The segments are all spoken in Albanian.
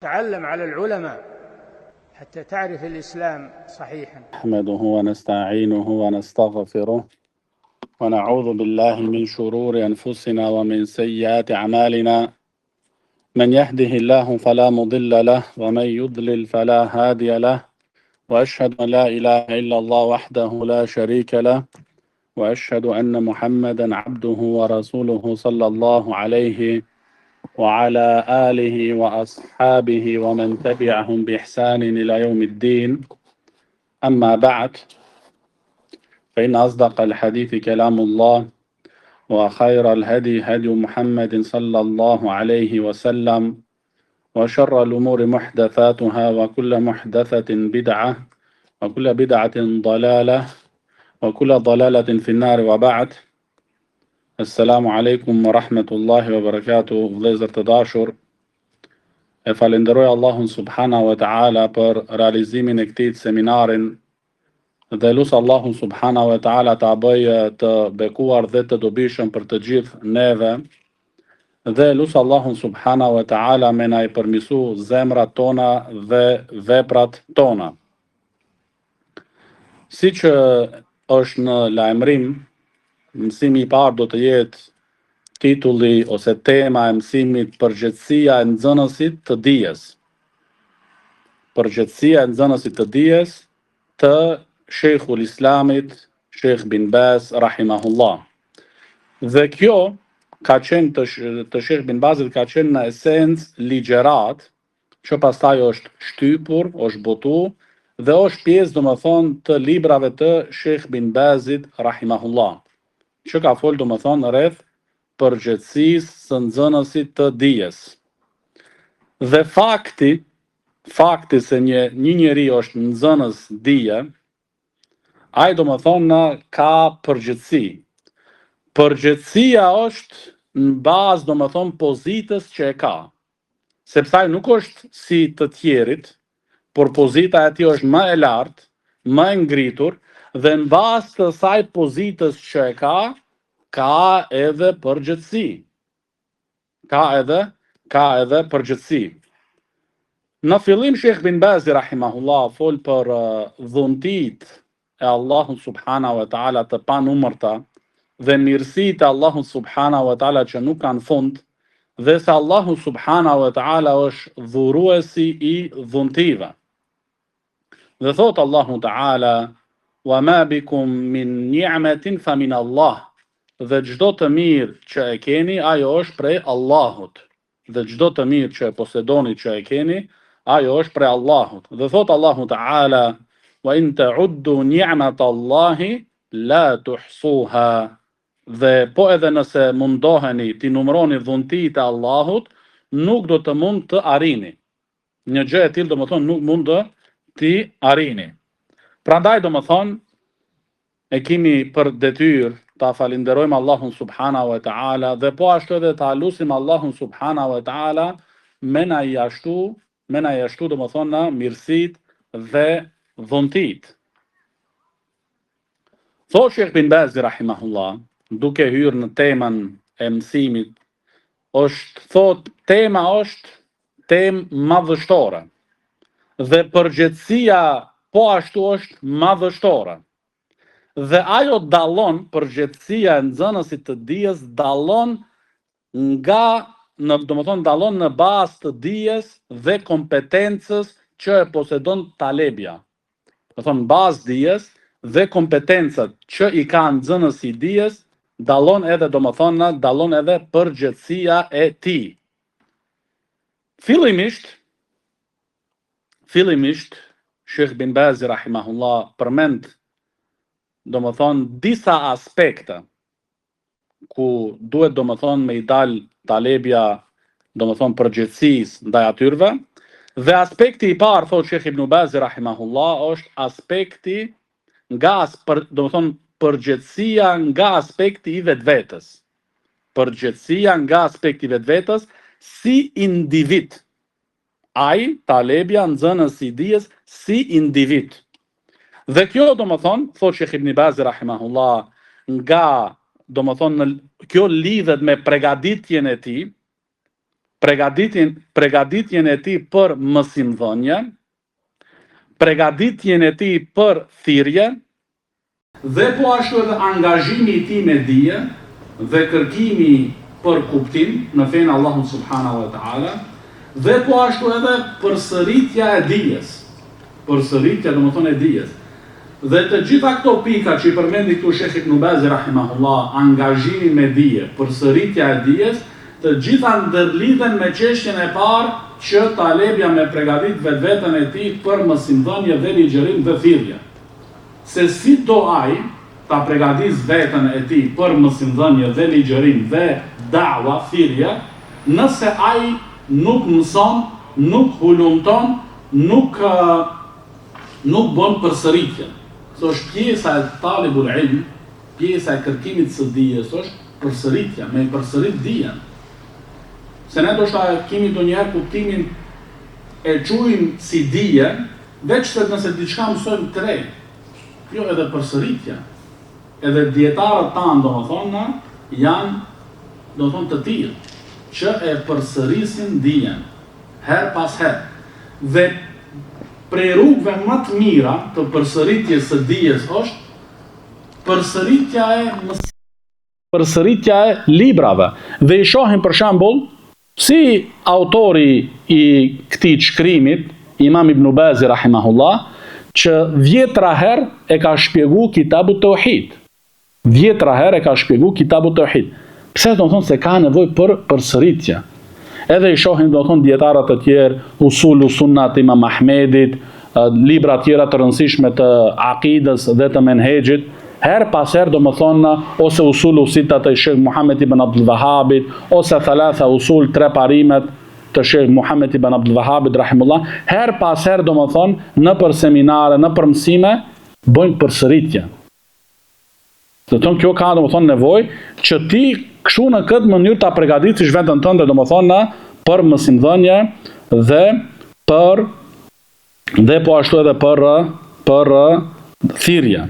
تعلم على العلماء حتى تعرف الإسلام صحيحا. نحمده ونستعينه ونستغفره ونعوذ بالله من شرور أنفسنا ومن سيئات أعمالنا من يهده الله فلا مضل له ومن يضلل فلا هادي له وأشهد أن لا إله إلا الله وحده لا شريك له وأشهد أن محمدا عبده ورسوله صلى الله عليه وعلى آله وأصحابه ومن تبعهم بإحسان إلى يوم الدين أما بعد فإن أصدق الحديث كلام الله وخير الهدي هدي محمد صلى الله عليه وسلم وشر الأمور محدثاتها وكل محدثة بدعة وكل بدعة ضلالة وكل ضلالة في النار وبعد Esselamu Alejkum wa Rahmetullahi wa Barakatuh Vëllezër të dashur E falenderoj Allahun Subhanahu wa Ta'ala për realizimin e këtij seminarin dhe lus Allahun Subhanahu wa Ta'ala ta bëjë të bekuar dhe të dobishëm për të gjithë neve dhe lus Allahun Subhanahu wa Ta'ala me na i përmisu zemrat tona dhe veprat tona. Siç është në lajmërim, mësimi i parë do të jetë titulli ose tema e mësimit përgjegjësia e nxënësit të dijes. Përgjegjësia e nxënësit të dijes të Sheikhul Islamit, Sheikh bin Baz rahimahullah. Dhe kjo ka qenë të, të Sheikh bin Bazit ka qenë në esencë ligjëratë që pastaj është shtypur, është botu dhe është pjesë domethënë të librave të Sheikh bin Bazit rahimahullah, që ka fol domethënë rreth përgjegjësisë së nxënësit të dijes. Dhe fakti, fakti se një një njeri është nxënës dije, ai domethënë ka përgjegjësi. Përgjegjësia është në bazë domethënë pozitës që e ka. Sepse ai nuk është si të tjerit, por pozita e tij është më e lartë, më e ngritur dhe në bazë të saj pozitës që e ka, ka edhe përgjegjësi. Ka edhe ka edhe përgjegjësi. Në fillim Sheikh bin Bazi rahimahullah fol për uh, dhuntitë e Allahut subhanahu wa taala të panumërta dhe mirësitë e Allahut subhanahu wa taala që nuk kanë fund dhe se Allahu subhanahu wa taala është dhuruesi i dhuntive. Dhe thot Allahu taala wa ma bikum min ni'matin fa min Allah dhe çdo të mirë që e keni ajo është prej Allahut. Dhe çdo të mirë që e posedoni që e keni, ajo është prej Allahut. Dhe thot Allahu Teala, "Wa in ta'uddu ni'mat Allahi la tuhsuha." Dhe po edhe nëse mundoheni t'i numëroni dhuntitë e Allahut, nuk do të mund të arrini. Një gjë e tillë domethënë nuk mund të t'i arrini. Prandaj domethënë e kemi për detyrë ta falënderojmë Allahun subhanahu wa taala dhe po ashtu edhe ta lusim Allahun subhanahu wa taala me na i ashtu, me na i ashtu domethënë mirësitë dhe dhuntitë. Thotë Sheikh bin Bazi rahimahullah, duke hyrë në temën e mësimit, është thotë tema është temë madhështore dhe përgjegjësia po ashtu është madhështore. Dhe ajo dallon përgjegjësia e nxënësit të dijes dallon nga në domethënë dallon në bazë të dijes dhe kompetencës që e posedon talebja. Domethënë në bazë dijes dhe kompetencat që i ka nxënësi i dijes dallon edhe domethënë dallon edhe përgjegjësia e tij. Fillimisht, fillimisht Sheikh bin Bazi rahimahullah përmend domethënë disa aspekte ku duhet domethënë me i dal talebja domethënë përgjegjësisë ndaj atyrve dhe aspekti i parë thotë Sheikh Ibn Bazi rahimahullah është aspekti nga as, për, domethënë përgjegjësia nga aspekti i vetvetes Përgjegjësia nga aspekti i vetvetes si individ. Ai, talebja, nxënësi i dijes, si individ. Dhe kjo, domethënë, thotë Sheikh Ibn Bazi rahimahullah, nga, domethënë, kjo lidhet me pregaditjen e tij, Pregaditjen, pregaditjen e tij për mësimdhënie, pregaditjen e tij për thirrje, dhe po ashtu edhe angazhimi i tij me dije dhe kërkimi për kuptim në fenë e Allahut subhanahu wa ta'ala, dhe po ashtu edhe përsëritja e dijes, përsëritja domethënë e dijes. Dhe të gjitha këto pika që i përmendi këtu Shejh Ibn Bazi rahimahullah, angazhimi me dije, përsëritja e dijes, të gjitha ndërlidhen me çështjen e parë që talebja me pregadit vetveten e tij për mësimdhënie dhe ligjërim dhe thirrje. Se si do ai ta pregadisë veten e tij për mësimdhënie dhe ligjërim dhe da'wa, thirrje, nëse ai nuk mëson, nuk hulumton, nuk nuk bën përsëritje. Se është pjesa e talibul ilm, pjesa e kërkimit së dijes është përsëritja, me e përsërit dijen. Se ne ndoshta kemi ndonjëherë kuptimin e quajmë si dije, veç se nëse diçka mësojmë të re. Jo edhe përsëritja. Edhe dijetarët tanë, domethënë, janë domethënë të tillë që e përsërisin dijen. Herë pas here. Dhe prej rrugëve më të mira të përsëritjes së dijes është përsëritja e përsëritja e librave. Dhe i shohim për shembull si autori i këtij shkrimit, Imam Ibn Bazi rahimahullah, që dhjetra herë e ka shpjegu Kitabu Tauhid. Dhjetra herë e ka shpjegu Kitabu Teuhid. Pse domethënë se ka nevojë për përsëritje. Edhe i shohim domethënë dijetarët të tjerë, Usulu Sunna të Imam Ahmedit, libra tjera të rëndësishme të akidës dhe të menhexhit, herë pas herë domethënë ose Usulu Sita të Shejh Muhammed ibn Abdul Wahhabit, ose Thalatha Usul tre parimet të Shejh Muhammed ibn Abdul Wahhabit rahimullah, herë pas herë domethënë nëpër seminare, nëpër mësime bëjnë përsëritje. Domethënë kjo ka domethënë nevojë që ti kështu në këtë mënyrë ta përgatitësh veten tënde domethënë për mësimdhënie dhe për dhe po ashtu edhe për për thirrje.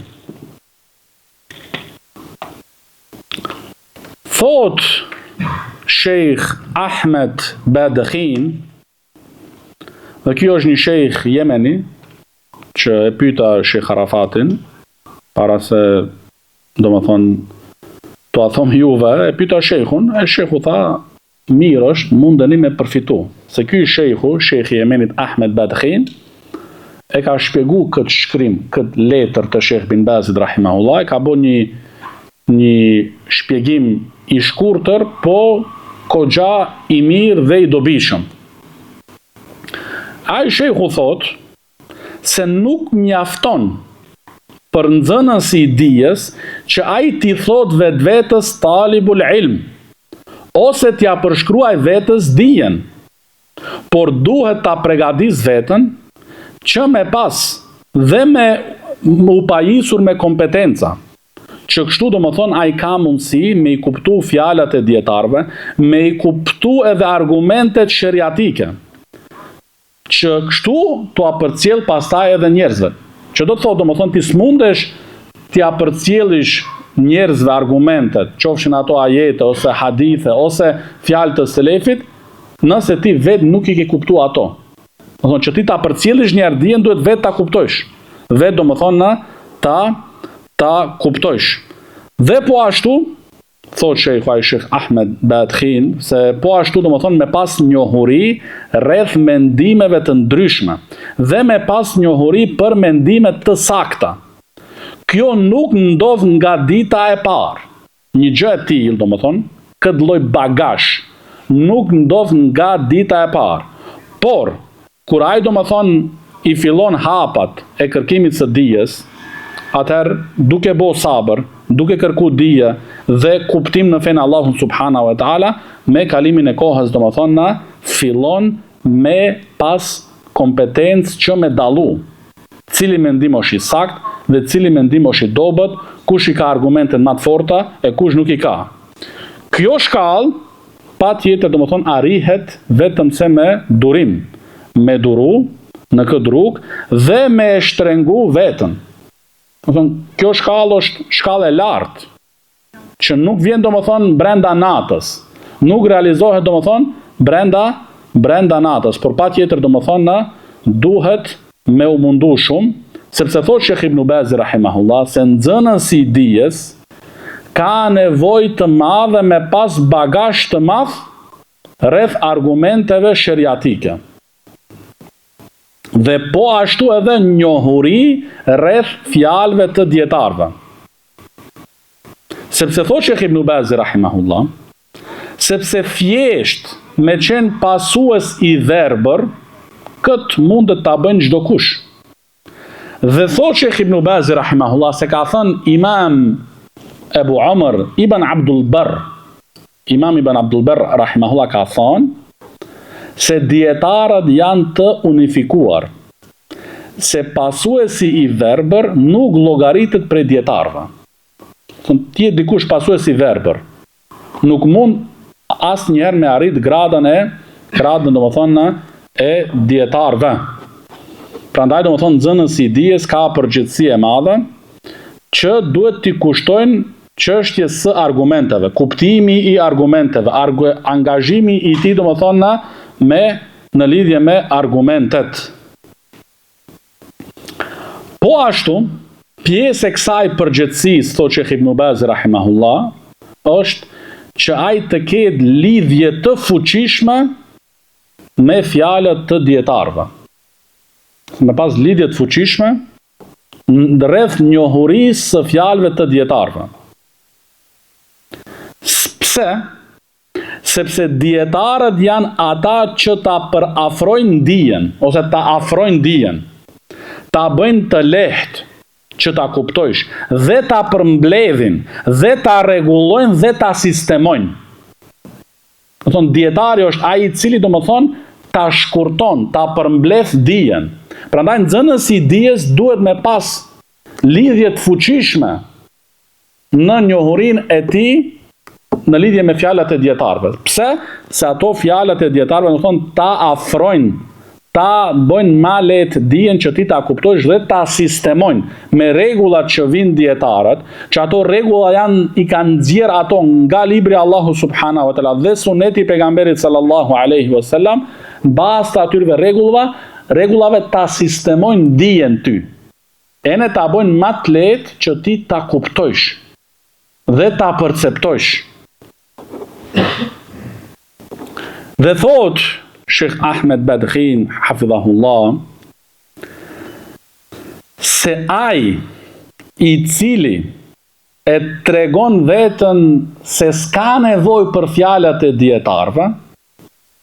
Thot Sheikh Ahmed Badkhin Dhe kjo është një shejh jemeni që e pyta Shejh Arafatin para se domethënë t'ua thom juve, e pyta shejhun, e shejhu tha mirë është, mundeni me përfitu. Se ky shejhu, shejhi i Jemenit Ahmed Badkhin, e ka shpjegu këtë shkrim, këtë letër të Shejh bin Bazit rahimahullah, e ka bo një një shpjegim i shkurtër, po koxha i mirë dhe i dobishëm. Ai shejhu thotë se nuk mjafton për nxënësi i dijes që ai t'i thotë vetvetes talibul ilm ose t'ia përshkruajë vetes dijen. Por duhet ta pregadisë veten që me pas dhe me u pajisur me kompetenca, që kështu domethënë ai ka mundësi me i kuptu fjalët e dijetarëve, me i kuptu edhe argumentet sheriatike. Që kështu t'ua përcjell pastaj edhe njerëzve. Që do të thotë domethënë ti s'mundesh t'ia përcjellish njerëzve argumentet, qofshin ato ajete ose hadithe ose fjalë të selefit, nëse ti vetë nuk i ke kuptu ato. Domethënë që ti ta përcjellish një herë dijen duhet vetë ta kuptojsh. Vetë domethënë ta ta kuptojsh. Dhe po ashtu Thotë shejhu ai Shejh Ahmed Badkhin se po ashtu domethënë me pas njohuri rreth mendimeve të ndryshme dhe me pas njohuri për mendime të sakta. Kjo nuk ndodh nga dita e parë. Një gjë e tillë, domethënë, këtë lloj bagazh nuk ndodh nga dita e parë. Por, Kur ai domethënë i fillon hapat e kërkimit së dijes, atëherë duke bo sabër, duke kërku dije dhe kuptim në fenë e Allahut subhanahu wa taala, me kalimin e kohës domethënë fillon me pas kompetencë që me dallu cili mendim është i saktë dhe cili mendim është i dobët, kush i ka argumentet ma të forta e kush nuk i ka. Kjo shkallë Patjetër domethënë arrihet vetëm se me durim, me duru në këtë rrugë dhe me e shtrengu veten. Domethënë, kjo shkallë është shkallë e lartë, që nuk vjen domethënë brenda natës, nuk realizohet domethënë brenda brenda natës, por patjetër domethënë duhet me u mundu shumë, sepse thotë Shejh Ibn Bazi rahimahullah se nxënësi i dijes ka nevojë të madhe me pas bagazh të madh rreth argumenteve sheriatike. Dhe po ashtu edhe njohuri rreth fjalëve të dijetarëve. Sepse thotë Shejh Ibn Bazi rahimahullah, sepse thjesht me qenë pasues i verbër, këtë mundet ta bëjnë çdokush. Dhe thotë Shejh Ibn Bazi rahimahullah se ka thënë Imam Ebu Omer Ibn Abdul Barr, Imam Ibn Abdul Barr rahimahullah ka thënë se dijetarët janë të unifikuar se pasuesi i verbër nuk llogaritet prej dijetarëve. Thonë, të jetë dikush pasues i verbër, nuk mund asnjëherë me arrit gradën e gradën domethënë e dijetarëve. Prandaj domethënë nxënësi i dijes ka përgjegjësi e madhe që duhet t'i kushtojnë çështjes së argumenteve, kuptimi i argumenteve, argu, angazhimi i tij domethënë me në lidhje me argumentet. Po ashtu, pjesë e kësaj përgjegjësisë, thotë Shejh Ibn Baz rahimahullah, është që ai të ketë lidhje të fuqishme me fjalët të dijetarëve. Me pas lidhje të fuqishme rreth njohurisë së fjalëve të dijetarëve. Pse? Sepse dijetarët janë ata që ta përafrojnë dijen, ose ta afrojnë dijen, ta bëjnë të lehtë që ta kuptojsh, dhe ta përmbledhin, dhe ta rregullojnë dhe ta sistemojnë. Domethënë, dijetari është ai i cili, domethënë, ta shkurton, ta përmbledh dijen. Prandaj nxënësi i dijes duhet me pas lidhje të fuqishme në njohurinë e tij në lidhje me fjalët e dijetarëve. Pse? Se ato fjalët e dijetarëve, domethënë, ta afrojnë, ta bëjnë ma lehtë dijen që ti ta kuptojsh dhe ta sistemojnë me rregullat që vijnë dijetarët, që ato rregulla janë i kanë nxjerr ato nga libri i Allahut subhanahu wa taala dhe suneti i pejgamberit sallallahu alaihi wasallam, në bazë të atyre rregullave, rregullave ta sistemojnë dijen ty. Ene ta bëjnë ma të lehtë që ti ta kuptojsh dhe ta perceptojsh. Dhe thotë Shejh Ahmed Badghin hafidhahullah se ai i cili e tregon veten se s'ka nevojë për fjalët e dijetarëve,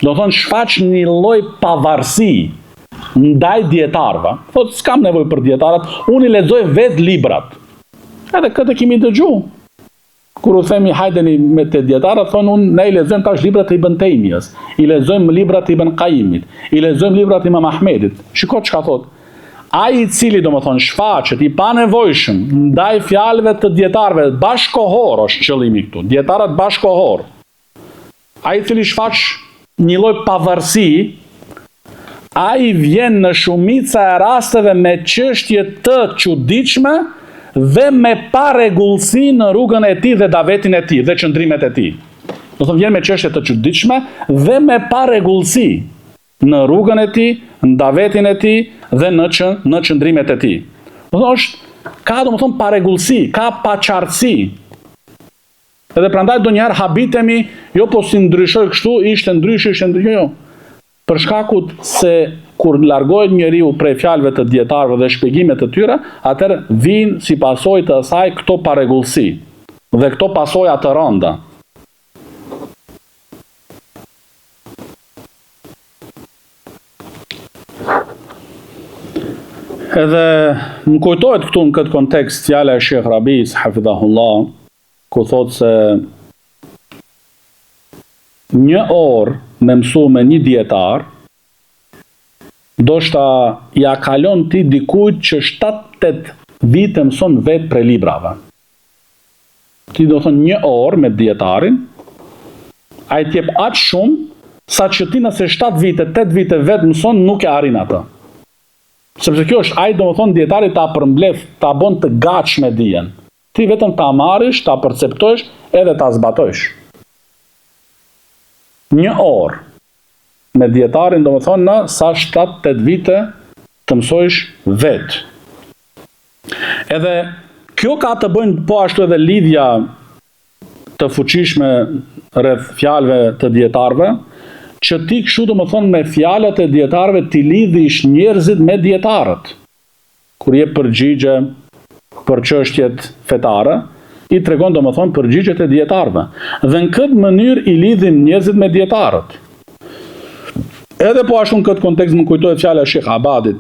Domethënë shfaq një lloj pavarësi ndaj dijetarëve. Thotë s'kam nevojë për dijetarët, unë i lexoj vetë librat. Edhe këtë e kemi dëgju. Kur u themi hajdeni me te dijetarët, thonë unë ne i lexojmë tash librat e Ibn Tejmijës, i lexojmë librat e Ibn Kajimit, i lexojmë librat e Imam Ahmedit. Shiko çka thotë. Ai i cili domethënë shfaqet i panevojshëm ndaj fjalëve të dijetarëve bashkëkohor është qëllimi këtu. Dijetarët bashkëkohor. Ai i cili shfaq një lloj pavarësi, ai vjen në shumica e rasteve me çështje të çuditshme dhe me parregullsi në rrugën e tij dhe davetin e tij dhe qëndrimet e tij. Domethënë vjen me çështje të çuditshme dhe me parregullsi në rrugën e tij, në davetin e tij dhe në që, në qëndrimet e tij. Domethënë është ka domethënë parregullsi, ka paqartësi. Edhe prandaj ndonjëherë habitemi, jo po si ndryshoi kështu, ishte ndryshe, ishte ndryshe, jo, jo. Për shkakut se kur largohet njeriu prej fjalëve të dijetarëve dhe shpjegimeve të tyre, atëherë vijnë si pasojë të asaj këto parregullsi dhe këto pasoja të rënda. Edhe më kujtohet këtu në këtë kontekst fjala e Shejh Rabis hafidhahullah, ku thotë se një orë me mësu me një dijetar, ndoshta ja kalon ti dikujt që 7-8 vite mëson vetë prej librave. Ti domethënë një orë me dijetarin, ai të jep aq shumë, sa që ti nëse 7 vite, 8 vite vetë mëson, nuk e arrin atë. Sepse kjo është ai domethënë dijetari ta përmbledh, ta bën të gatshme dijen. Ti vetëm ta marrish, ta perceptojsh edhe ta zbatojsh. Një orë. me dijetarin, domethonë në sa 7-8 vite të mësojsh vetë. Edhe kjo ka të bëjnë po ashtu edhe lidhja të fuqishme rreth fjalëve të dijetarëve, që ti kështu domethonë me fjalët e dijetarëve t'i lidhish njerëzit me dijetarët. Kur jep përgjigje për çështjet fetare, i tregon domethonë përgjigjet e dijetarëve. Dhe në këtë mënyrë i lidhim njerëzit me dijetarët. Edhe po ashtu në këtë kontekst më kujtohet fjala e Sheikh Abadit,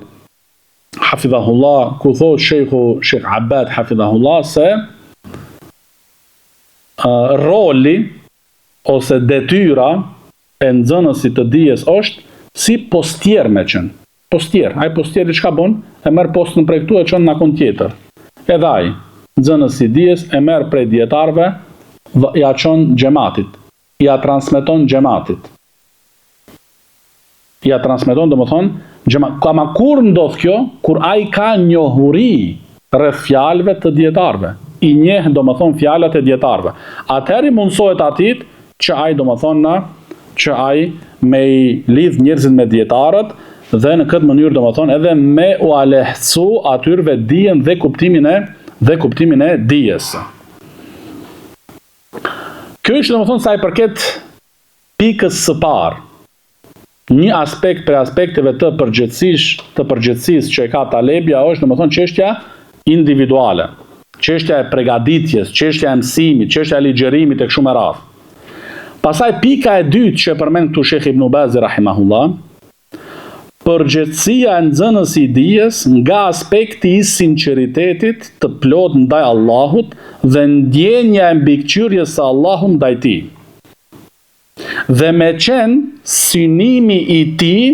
hafidhahullah, ku thotë Sheikhu Sheikh Abad hafidhahullah se uh, roli ose detyra e nxënësit të dijes është si postier me qenë. Postier, ai postieri çka bën? E merr postën prej këtu e çon në kund tjetër. Edhe ai, nxënësi i dijes e merr prej dijetarëve, ia çon xhematit, ia transmeton xhematit. Ia transmeton, domethënë, xhema, ama kur ndodh kjo? Kur ai ka njohuri rreth fjalëve të dijetarëve. I njeh, domethënë, fjalët e dijetarëve. Atëherë i mundësohet atij që ai, domethënë, që ai me i lidh njerëzit me dijetarët dhe në këtë mënyrë, domethënë, edhe me ua lehtësu atyrve dijen dhe kuptimin e dhe kuptimin e dijes. Kjo ishte domethënë sa i përket pikës së parë. Një aspekt prej aspekteve të përgjegjësisë, të përgjegjësisë që e ka talebja është domethënë çështja individuale, çështja e pregaditjes, çështja e mësimit, çështja e ligjërimit e kështu me radhë. Pastaj pika e dytë që e përmend këtu Sheikh Ibn Bazi rahimahullah, përgjegjësia e nxënësit i dijes nga aspekti i sinqeritetit të plotë ndaj Allahut dhe ndjenja e mbikëqyrjes së Allahut ndaj tij. Dhe me qenë synimi i tij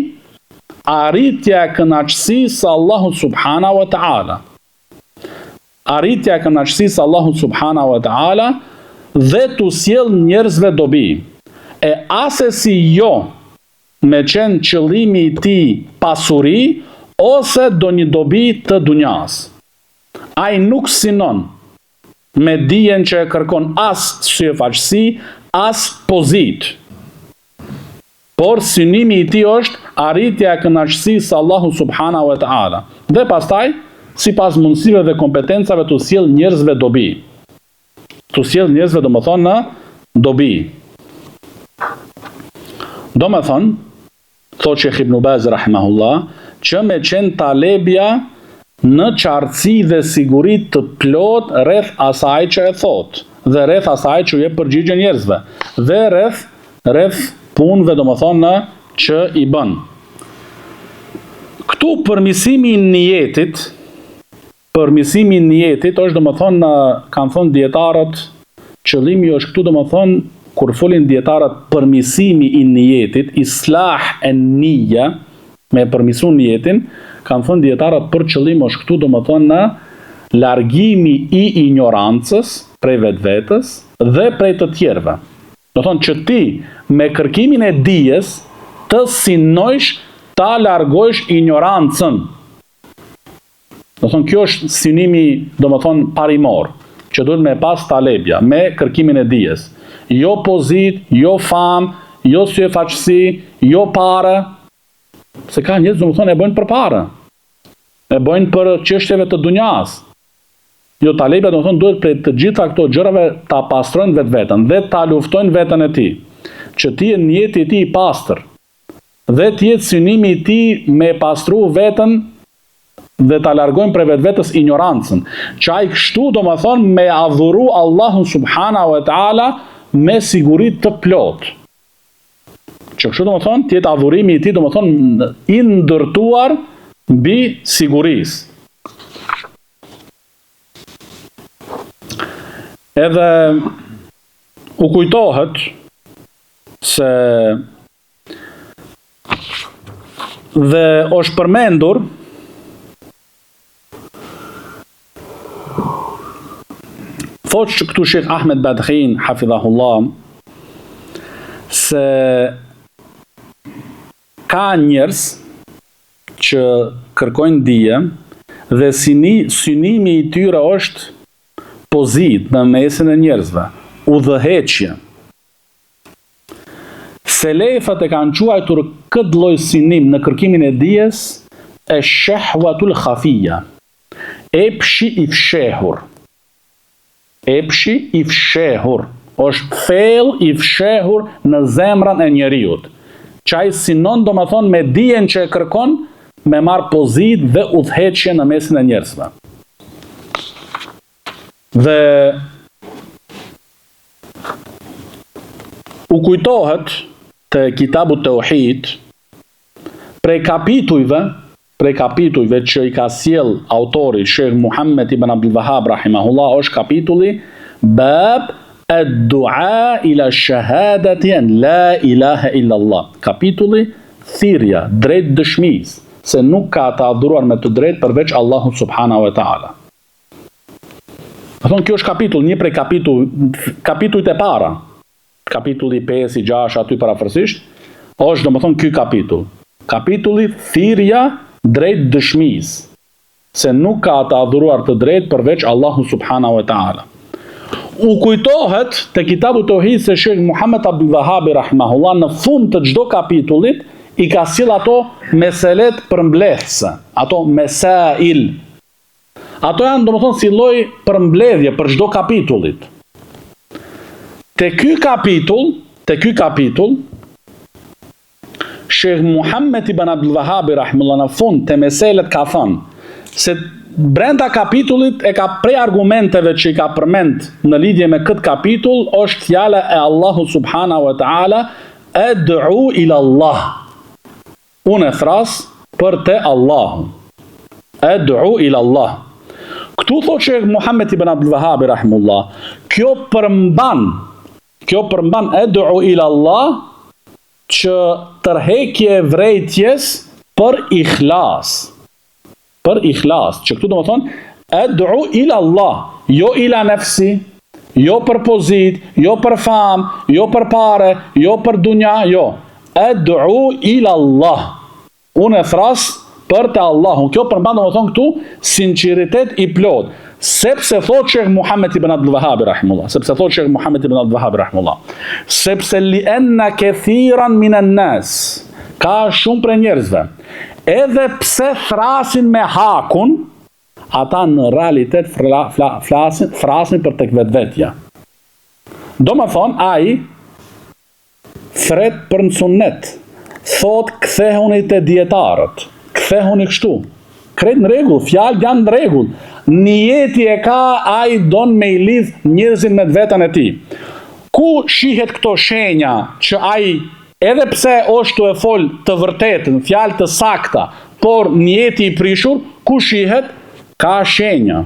arritja e kënaqësisë së Allahut subhanahu wa ta'ala. Arritja e kënaqësisë së Allahut subhanahu wa ta'ala dhe t'u sjell njerëzve dobi. E asesi jo me qenë qëllimi i tij pasuri ose ndonjë dobi të dunjas. Ai nuk synon me dijen që e kërkon as syefaqësi, as pozitë. Por synimi i tij është arritja e kënaqësisë së Allahut subhanahu wa ta'ala. Dhe pastaj, sipas mundësive dhe kompetencave t'u sjell njerëzve dobi. T'u sjell njerëzve domethënë dobi. Domethënë, Thotë Shejh Ibnu Baz rahimahullah, që me qenë talebja në qartësi dhe siguri të plotë rreth asaj që e thotë dhe rreth asaj që u jep përgjigje njerëzve dhe rreth rreth punëve domethënë që i bën. Këtu përmisimi i nijetit Përmisimi i nijetit është domethënë kanë thënë dijetarët qëllimi është këtu domethënë kur folin dijetarët përmisimi i nijetit islah en nija me përmisu nijetin kanë thënë dijetarët për qëllim është këtu domethënë largimi i injorancës prej vetvetes dhe prej të tjerëve. Domethënë që ti me kërkimin e dijes të synojsh ta largojsh injorancën. Domethënë, kjo është synimi, domethënë, parimor, që duhet me pas talebja, me kërkimin e dijes. Jo pozitë, jo famë, jo syefaqësi, jo pare, se ka njerëz, domethënë, e bëjnë për pare, e bëjnë për çështjeve të dunjas. Jo talebja, domethënë, duhet prej të gjitha këto gjërave ta pastrojnë vetveten dhe ta luftojnë veten e tij, që të jetë nijeti i tij i pastër. Dhe të jetë synimi i tij me pastru veten dhe ta largojnë prej vetvetes injorancën, që ai kështu domethënë me adhuru Allahun subhanahu wa taala me siguri të plotë. Që kështu domethënë të jetë adhurimi i tij domethënë i ndërtuar mbi sigurisë. Edhe u kujtohet se Dhe është përmendur Thotë që këtu Shejh Ahmed Badkhin, hafidhahullah, se ka njerëz që kërkojnë dije dhe syni, synimi i tyre është pozitë në mesin e njerëzve, udhëheqje. Selefët e kanë quajtur këtë lloj synim në kërkimin e dijes esh-shehwatul khafija, epshi i fshehur. Epshi i fshehur është thellë i fshehur në zemrën e njeriut, që ai synon domethënë me dijen që e kërkon me marrë pozitë dhe udhëheqje në mesin e njerëzve. Dhe u kujtohet te Kitabu Teuhid prej kapitujve prej kapitujve që i ka sjell autori Shejh Muhammed ibn Abdul Wahhab rahimahullah është kapitulli Bab ad-du'a ila shahadati an la ilaha illa Allah. Kapitulli thirrja drejt dëshmisë se nuk ka të adhuruar me të drejtë përveç Allahut subhanahu wa taala. Domethënë, kjo është kapitull, një prej kapitull, kapitujt e para, kapitulli 5, i 6, aty përafërsisht, është domethënë ky kapitull. Kapitulli thirrja drejt dëshmisë, se nuk ka të adhuruar të drejtë përveç Allahu subhanahu wa ta'ala. U kujtohet te Kitabu Teuhid se Shejh Muhammed Abdul Wahhabi rahimahullah në fund të çdo kapitullit i ka sjell ato meselet përmbledhëse, ato mesail Ato janë domethënë si lloj përmbledhje për çdo kapitullit. Te ky kapitull, te ky kapitull Shejh Muhammed ibn Abdul Wahhabi rahimullah në fund te meselet ka thënë se brenda kapitullit e ka prej argumenteve që i ka përmend në lidhje me këtë kapitull është fjala e Allahu subhanahu wa taala ed'u ila Allah Unë e thras për te Allahu. Ed'u ila Allah. Këtu thotë Shejh Muhammed ibn Abdul Wahhab rahimullah, kjo përmban, kjo përmban ed'u ila Allah që tërheqje e vrejtjes për ikhlas. Për ikhlas, që këtu domethënë ed'u ila Allah, jo ila nefsi, jo për pozitë, jo për famë, jo për pare, jo për dunja, jo. Ed'u ila Allah. Unë e thras për te Allahu. Kjo përmban domethënë këtu sinqeritet i plotë. Sepse thotë Shejh Muhammed ibn Abdul Wahhab rahimullah, sepse thotë Shejh Muhammed ibn Abdul Wahhab rahimullah, sepse li anna kathiran minan nas, ka shumë prej njerëzve Edhe pse thrasin me hakun, ata në realitet fla, fla, flasin, thrasin për tek vetvetja. Domethonë, ai thret për në sunnet, thot kthehuni te dijetarët, kthehuni kështu, krejt në rregull, fjalët janë në rregull, nijeti e ka, ai don me i lidh njerëzit me të veten e tij. Ku shihet këto shenja që ai Edhe pse osht tu e fol të vërtetën, fjalë të sakta, por nijeti i prishur, ku shihet? Ka shenja.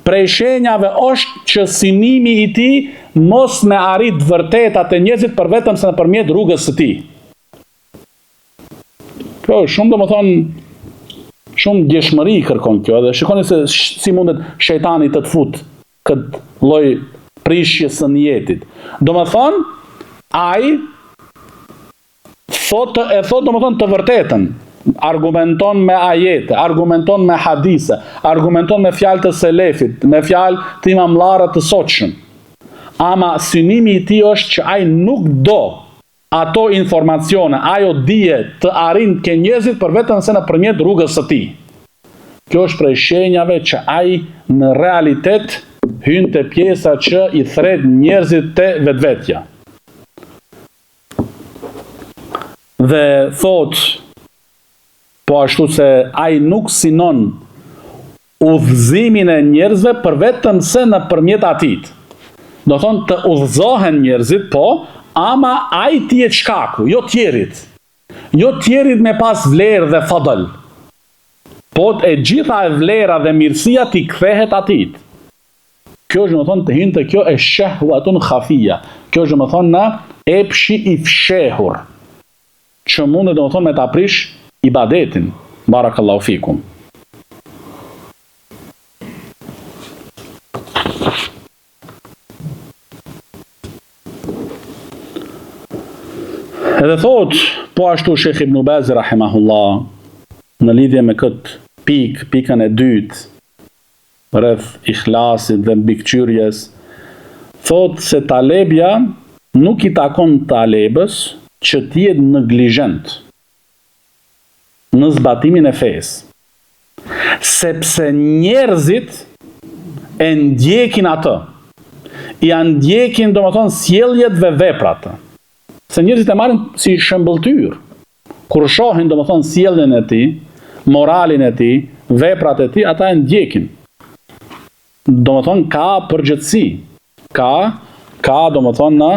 Prej shenjave osht që synimi i tij mos me arrit vërteta te njerëzit për vetëm se nëpërmjet rrugës së tij. Kjo është shumë domethënë shumë ndjeshmëri kërkon kjo edhe shikoni se si mundet shejtani të të fut këtë lloj prishjes së nijetit. Domethënë, ai thotë e thotë domethënë të vërtetën, argumenton me ajete, argumenton me hadise, argumenton me fjalë të selefit, me fjalë të imamllarëve të sotshëm. Ama synimi i tij është që ai nuk do ato informacione, ajo dije të arrin ke njerëzit për vetëm se nëpërmjet rrugës së tij. Kjo është prej shenjave që ai në realitet hyn te pjesa që i thret njerëzit te vetvetja. Dhe thotë po ashtu se ai nuk synon udhëzimin e njerëzve për vetëm se nëpërmjet atij. Do thonë të udhëzohen njerëzit, po, ama ai të jetë shkaku, jo tjerit. Jo tjerit me pas vlerë dhe fadl. Po e gjitha e vlera dhe mirësia t'i kthehet atij. Kjo është domethënë të hyn te kjo esh-shehwatun khafija. Kjo është domethënë në epshi i fshehur. Që mundet domethënë me ta prish ibadetin. Barakallahu fikum. Edhe thot, po ashtu Shejh Ibn Baz rahimahullah në lidhje me këtë pikë, pikën e dytë rreth ihlasit dhe mbikëqyrjes, thotë se talebja nuk i takon talebës. që të jetë neglizhent në zbatimin e fesë. Sepse njerëzit e ndjekin atë. Ia ndjekin, domethënë, sjelljet dhe veprat. Se njerëzit e marrin si shëmbëlltyrë. Kur shohin, domethënë, sjelljen e tij, moralin e tij, veprat e tij, ata e ndjekin. Domethënë, ka përgjegjësi. Ka, ka, domethënë,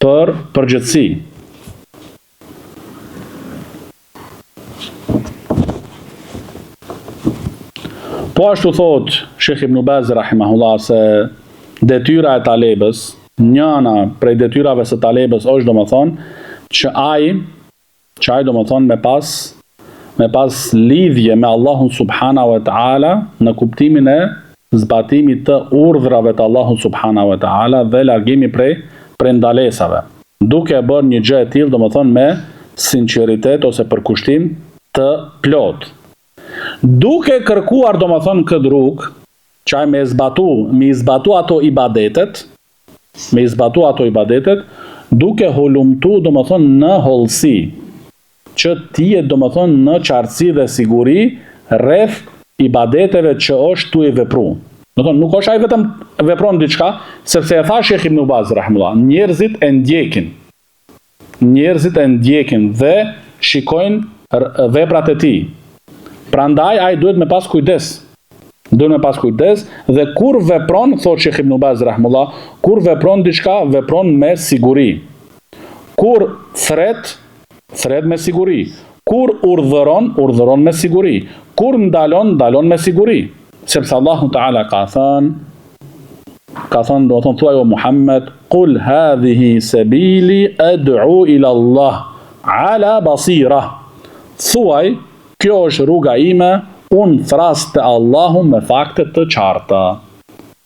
për përgjegjësi. Po ashtu thot Shejh Ibn Baz rahimahullah se detyra e talebës, njëna prej detyrave së talebës është domethënë që ai që ai domethënë me pas me pas lidhje me Allahun subhanahu wa taala në kuptimin e zbatimit të urdhrave të Allahut subhanahu wa taala dhe largimi prej prej ndalesave. Duke e bërë një gjë e tillë, domethënë me sinqeritet ose përkushtim të plotë. Duke kërkuar domethënë këtë rrugë, që ai me e zbatu, me i zbatu ato ibadetet, me i zbatu ato ibadetet, duke hulumtu domethënë në hollësi, që të jetë domethënë në qartësi dhe siguri rreth ibadeteve që është tu i vepru. Domethënë nuk është ai vetëm vepron diçka, sepse e tha Shejh Ibn Baz rahimullah, njerëzit e ndjekin. Njerëzit e ndjekin dhe shikojnë veprat e tij. Prandaj ai duhet me pas kujdes. Duhet me pas kujdes dhe kur vepron, thotë Shejh Ibn Baz rahimullah, kur vepron diçka, vepron me siguri. Kur thret, thret me siguri. Kur urdhëron, urdhëron me siguri. Kur ndalon, ndalon me siguri. Sepse Allahu Teala ka thënë, ka thënë, domethënë thuaj o Muhammed, kul hadhihi sebili ed'u ila Allah, ala basira. Thuaj, kjo është rruga ime, unë thras te Allahu me fakte të qarta.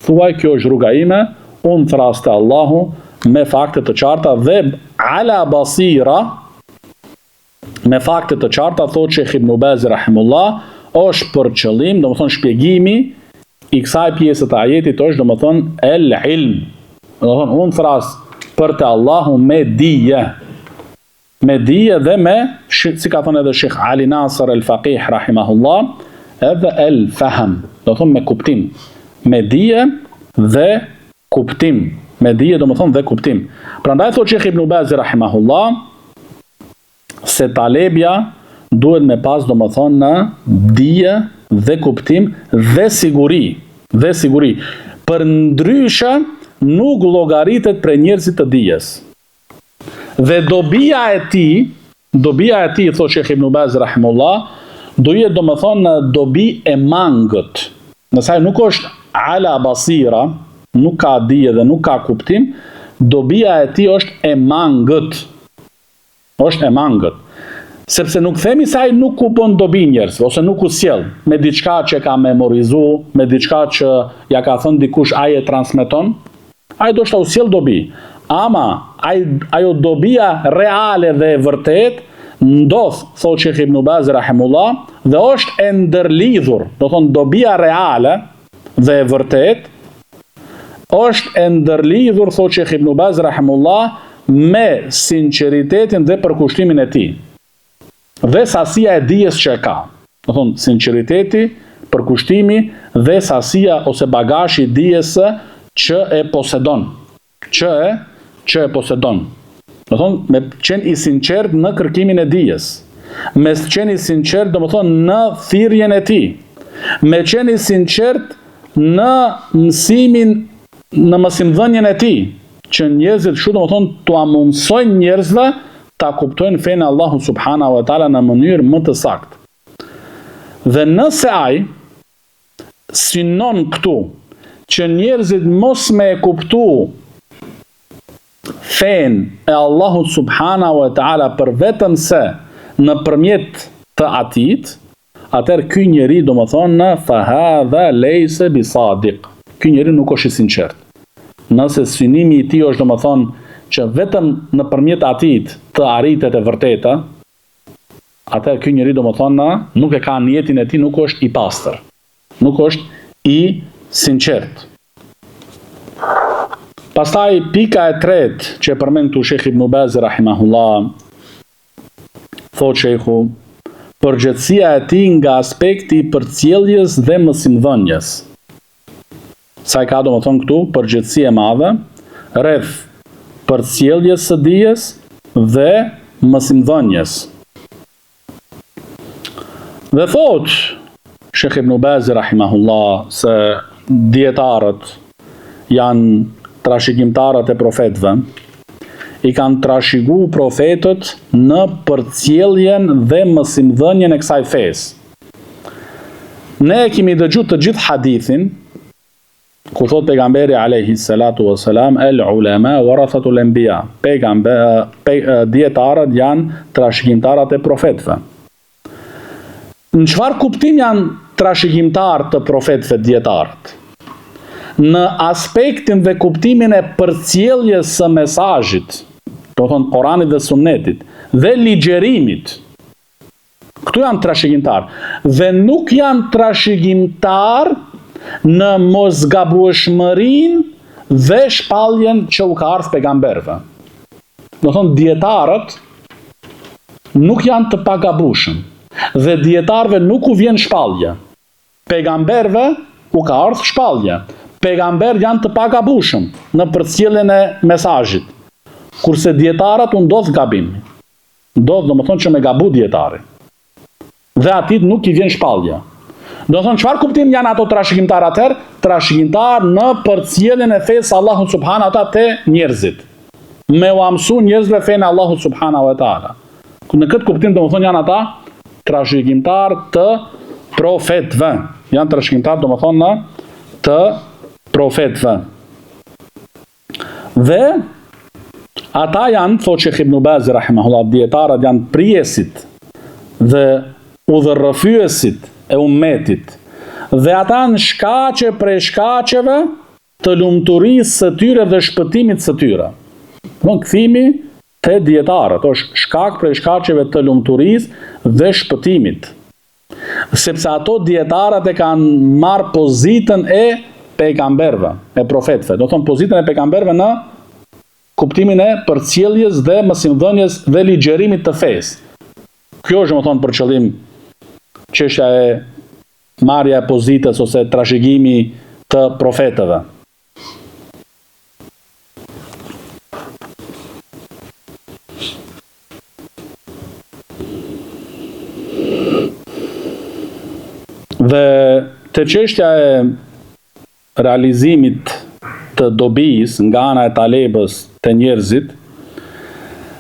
Thuaj, kjo është rruga ime, unë thras te Allahu me fakte të qarta dhe ala basira me fakte të qarta thotë Shejh Ibn Baz rahimullah është për qëllim, domethënë shpjegimi i kësaj pjese të ajetit është domethënë el ilm. Domethënë unë thras për te Allahu me dije. Me dije dhe me, si ka thënë edhe Shejh Ali Nasr el Faqih rahimahullah, edhe el fahm, domethënë me kuptim. Me dije dhe kuptim, me dije domethënë dhe kuptim. Prandaj thotë Shejh Ibn Baz rahimahullah se talebja duhet me pas domethënë dije dhe kuptim dhe siguri, dhe siguri. Përndryshe nuk llogaritet prej njerëzit të dijes. Dhe dobia e tij, dobia e tij, thotë Shejh Ibn Baz rahimullah, do jetë domethënë dobi e mangët. Nëse ai nuk është ala basira, nuk ka dije dhe nuk ka kuptim, dobia e tij është e mangët. Është e mangët. Sepse nuk themi se ai nuk u bën dobi njerëzve ose nuk u sjell me diçka që ka memorizu, me diçka që ja ka thënë dikush ai e transmeton, ai ndoshta u sjell dobi. Ama ai ajo dobia reale dhe e vërtetë ndodh, thotë Shejh Ibn Baz rahimullah, dhe është e ndërlidhur, domethënë dobia reale dhe e vërtetë është e ndërlidhur, thotë Shejh Ibn Baz rahimullah, me sinqeritetin dhe përkushtimin e tij. Dhe sasia e dijes që e ka. Domethënë, sinqeriteti, përkushtimi dhe sasia ose bagazhi i dijes që e posedon. Që e, që e posedon. Domethënë, me qenë i sinqert në kërkimin e dijes. Me qenë i sinqert, domethënë, në thirrjen e tij. Me qenë i sinqert në mësimin, në mësimdhënien e tij, që njerëzit kështu domethënë t'ua mundësojnë njerëzve ta kuptojnë fenë e Allahut subhanahu wa taala në mënyrë më të saktë. Dhe nëse ai synon këtu që njerëzit mos me e kuptu fenë e Allahut subhanahu wa taala për vetëm se nëpërmjet të atijt, atëherë ky njeri domethënë fa hadha lejse bi sadiq. Ky njeri nuk është i sinqert. Nëse synimi i tij është domethënë që vetëm nëpërmjet atijt të arritet e vërteta, atëherë ky njeri domethënë nuk e ka nijetin e tij nuk është i pastër. Nuk është i sinqert. Pastaj pika e tretë që e përmend këtu Shejh Ibn Baz rahimahullah. Thotë shejhu, përgjegjësia e tij nga aspekti i përcjelljes dhe mësimdhënies. Sa e ka domethënë këtu përgjegjësi e madhe rreth përcjelljes së dijes dhe mësimdhënies. Dhe thotë Shejh Ibn Bazi rahimahullah se dijetarët janë trashëgimtarët e profetëve, i kanë trashëgu profetët në përcjelljen dhe mësimdhënien e kësaj fesë. Ne e kemi dëgju të gjithë hadithin, ku thot pejgamberi alayhi salatu wasalam el ulama warathatul anbiya pejgamber pe, dijetarët janë trashëgimtarët e profetëve në çfarë kuptim janë trashëgimtarë të profetëve dijetarët në aspektin dhe kuptimin e përcjelljes së mesazhit domethënë Koranit dhe Sunnetit dhe ligjërimit Këtu janë trashëgimtarë. Dhe nuk janë trashëgimtarë në mosgabueshmërinë dhe shpalljen që u ka ardhë pejgamberëve. Domethënë, dijetarët nuk janë të pagabueshëm. Dhe dijetarëve nuk u vjen shpallje. Pejgamberëve u ka ardhë shpallje. Pejgamberët janë të pagabueshëm në përcjelljen e mesazhit. Kurse dijetarët u ndodh gabim. Ndodh domethënë që me gabu dijetari. Dhe atij nuk i vjen shpallja. Domethënë çfarë kuptim janë ato trashëgimtarë atëherë? Trashëgimtarë në përcjelljen e fesë së Allahut subhanahu wa taala te njerëzit. Me ua mësu njerëzve fenë e Allahut subhanahu wa taala. Në këtë kuptim domethënë janë ata trashëgimtarë të profetëve. Janë trashëgimtarë domethënë të profetëve. Dhe ata janë, thotë Shejh Ibn Bazi rahimahullah, dijetarët janë prijësit dhe udhërrëfyesit e ummetit. Dhe ata janë shkaqe prej shkaqeve të lumturisë së tyre dhe shpëtimit së tyre. Domethënë kthimi te dijetarët është shkak prej shkaqeve të lumturisë dhe shpëtimit. Sepse ato dijetarët e kanë marrë pozitën e pejgamberëve, e profetëve. Domethënë pozitën e pejgamberëve në kuptimin e përcjelljes dhe mësimdhënies dhe ligjërimit të fesë. Kjo është domethënë për qëllim çështja e marrja e pozitës ose trashëgimi të profetëve. Dhe te çështja e realizimit të dobisë nga ana e talebës te njerëzit,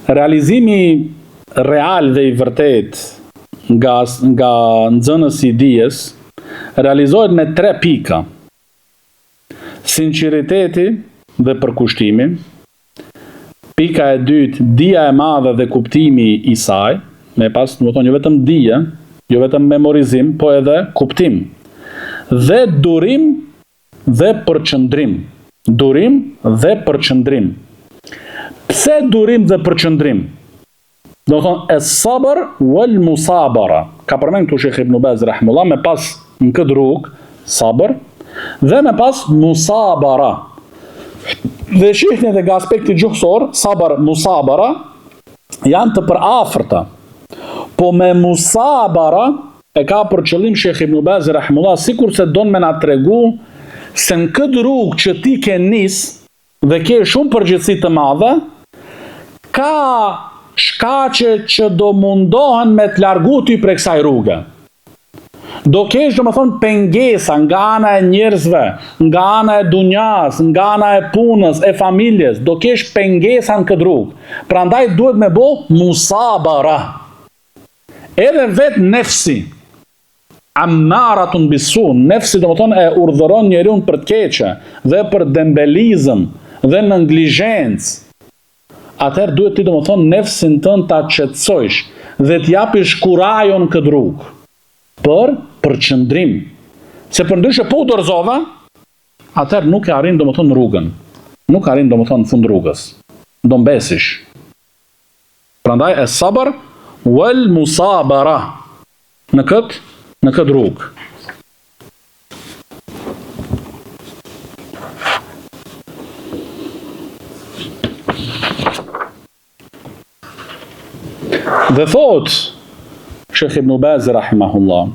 realizimi real dhe i vërtetë nga nga nxënësi i dijes realizohet me tre pika. Sinqeriteti dhe përkushtimi. Pika e dytë, dija e madhe dhe kuptimi i saj, me pas, domethënë jo vetëm dije, jo vetëm memorizim, po edhe kuptim. Dhe durim dhe përqendrim. Durim dhe përqendrim. Pse durim dhe përqendrim? Domethënë, es sabër wal musabara. Ka përmend këtu Shejh Ibn Baz rahimullah me pas në këtë rrugë sabër dhe me pas musabara. Dhe shihni edhe nga aspekti gjuhësor, sabër, musabara janë të përafërta. Po me musabara e ka për qëllim Shejh Ibn Baz rahimullah sikurse don me na tregu se në këtë rrugë që ti ke nis dhe ke shumë përgjegjësi të madhe, ka shkaqe që do mundohen me të largu ty prej kësaj rruge. Do kesh domethënë pengesa nga ana e njerëzve, nga ana e dunjas, nga ana e punës, e familjes, do kesh pengesa në këtë rrugë. Prandaj duhet me bo musabara. Edhe vetë nefsi, Ammaratun bisu, nefsi domethënë e urdhëron njeriun për të keqe dhe për dembelizëm dhe neglizhencë. Atëherë duhet ti domethënë nefsin tënd ta qetësojsh dhe t'i japish kurajo në këtë rrugë për përqendrim. Se përndryshe po u dorëzove, atëherë nuk e arrin domethënë rrugën. Nuk arrin domethënë fund rrugës. Do mbesish. Prandaj es sabër wal musabara në këtë në këtë rrugë. Dhe thot Shekh Ibn Baz rahimahullah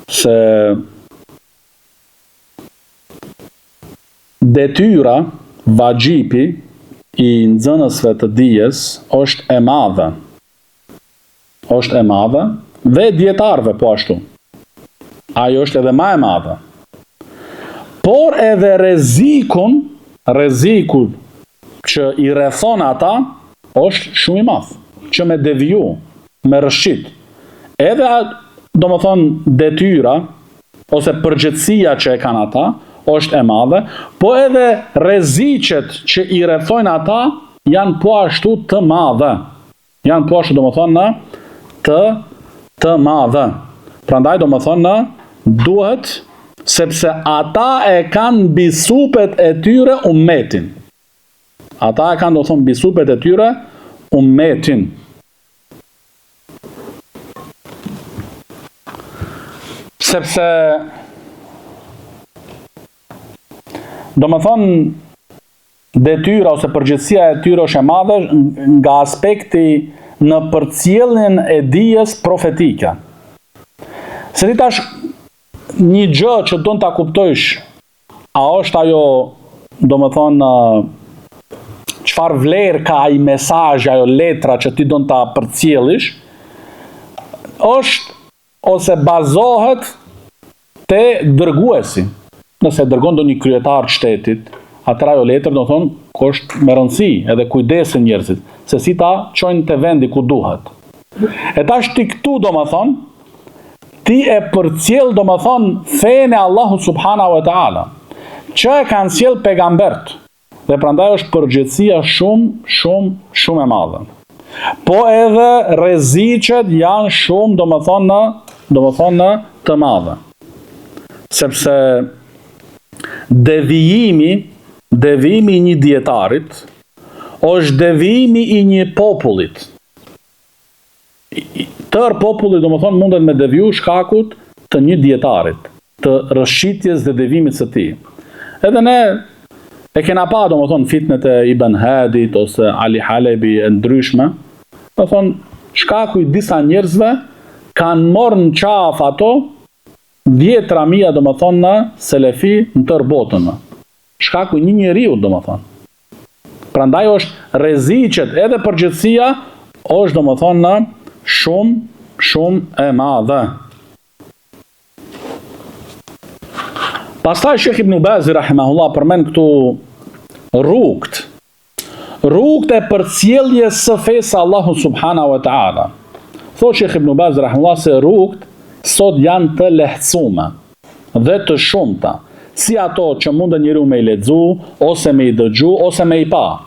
se detyra vaxhipi i nxënësve të dijes është e madhe. Është e madhe dhe dijetarëve po ashtu. Ajo është edhe ma e madhe. Por edhe rrezikun, rreziku që i rrethon ata është shumë i madh, që me deviju, me rrëshqit. Edhe domethënë detyra ose përgjegjësia që e kanë ata është e madhe, po edhe rreziqet që i rrethojnë ata janë po ashtu të madhe. Janë po ashtu domethënë të të madhe. Prandaj domethënë duhet sepse ata e kanë mbi supet e tyre ummetin. Ata e kanë domethënë mbi supet e tyre ummetin. Sepse domethënë Detyra ose përgjegjësia e tyre është e madhe nga aspekti në përcjelljen e dijes profetike. Se ti tash një gjë që don ta kuptojsh, a është ajo, domethënë, çfarë vlerë ka ai mesazh, ajo letra që ti don ta përcjellish, është ose bazohet te dërguesi. Nëse e dërgon ndonjë kryetar të shtetit, atëherë ajo letër, domethënë, është me rëndësi edhe kujdesen njerëzit, se si ta çojnë te vendi ku duhet. E tash ti këtu, domethënë, ti e përcjell, domethënë, fenë e Allahut subhanahu wa ta'ala, që e kanë sjell pejgamberët, Dhe prandaj është përgjegjësia shumë, shumë, shumë e madhe. Po edhe rreziqet janë shumë, domethënë, domethënë të madhe. Sepse devijimi, devijimi i një dijetarit, është devijimi i një popullit. Tërë populli, domethënë, mundet me deviju shkakut të një dijetarit, të rrëshqitjes dhe devijimit së tij. Edhe ne e kena pa, domethënë, fitnet e Ibn Hadit ose Ali Halebi e ndryshme, domethënë, shkaku i disa njerëzve kanë marrë në qafë ato dhjetra mija, domethënë, selefi në tërë botën. Shkaku i një njeriu, domethënë. Prandaj është rreziqet edhe përgjegjësia është domethënë shumë shumë e madhe. Pastaj Shejh Ibn Bazi rahimahullah përmend këtu rrugët. Rrugët e përcjelljes së fesë së Allahut subhanahu wa taala. Thotë Shejh Ibn Baz rahimahullah se rrugët sot janë të lehtësume. dhe të shumta, si ato që mundet njeriu me i lexu, ose me i dëgju, ose me i pa.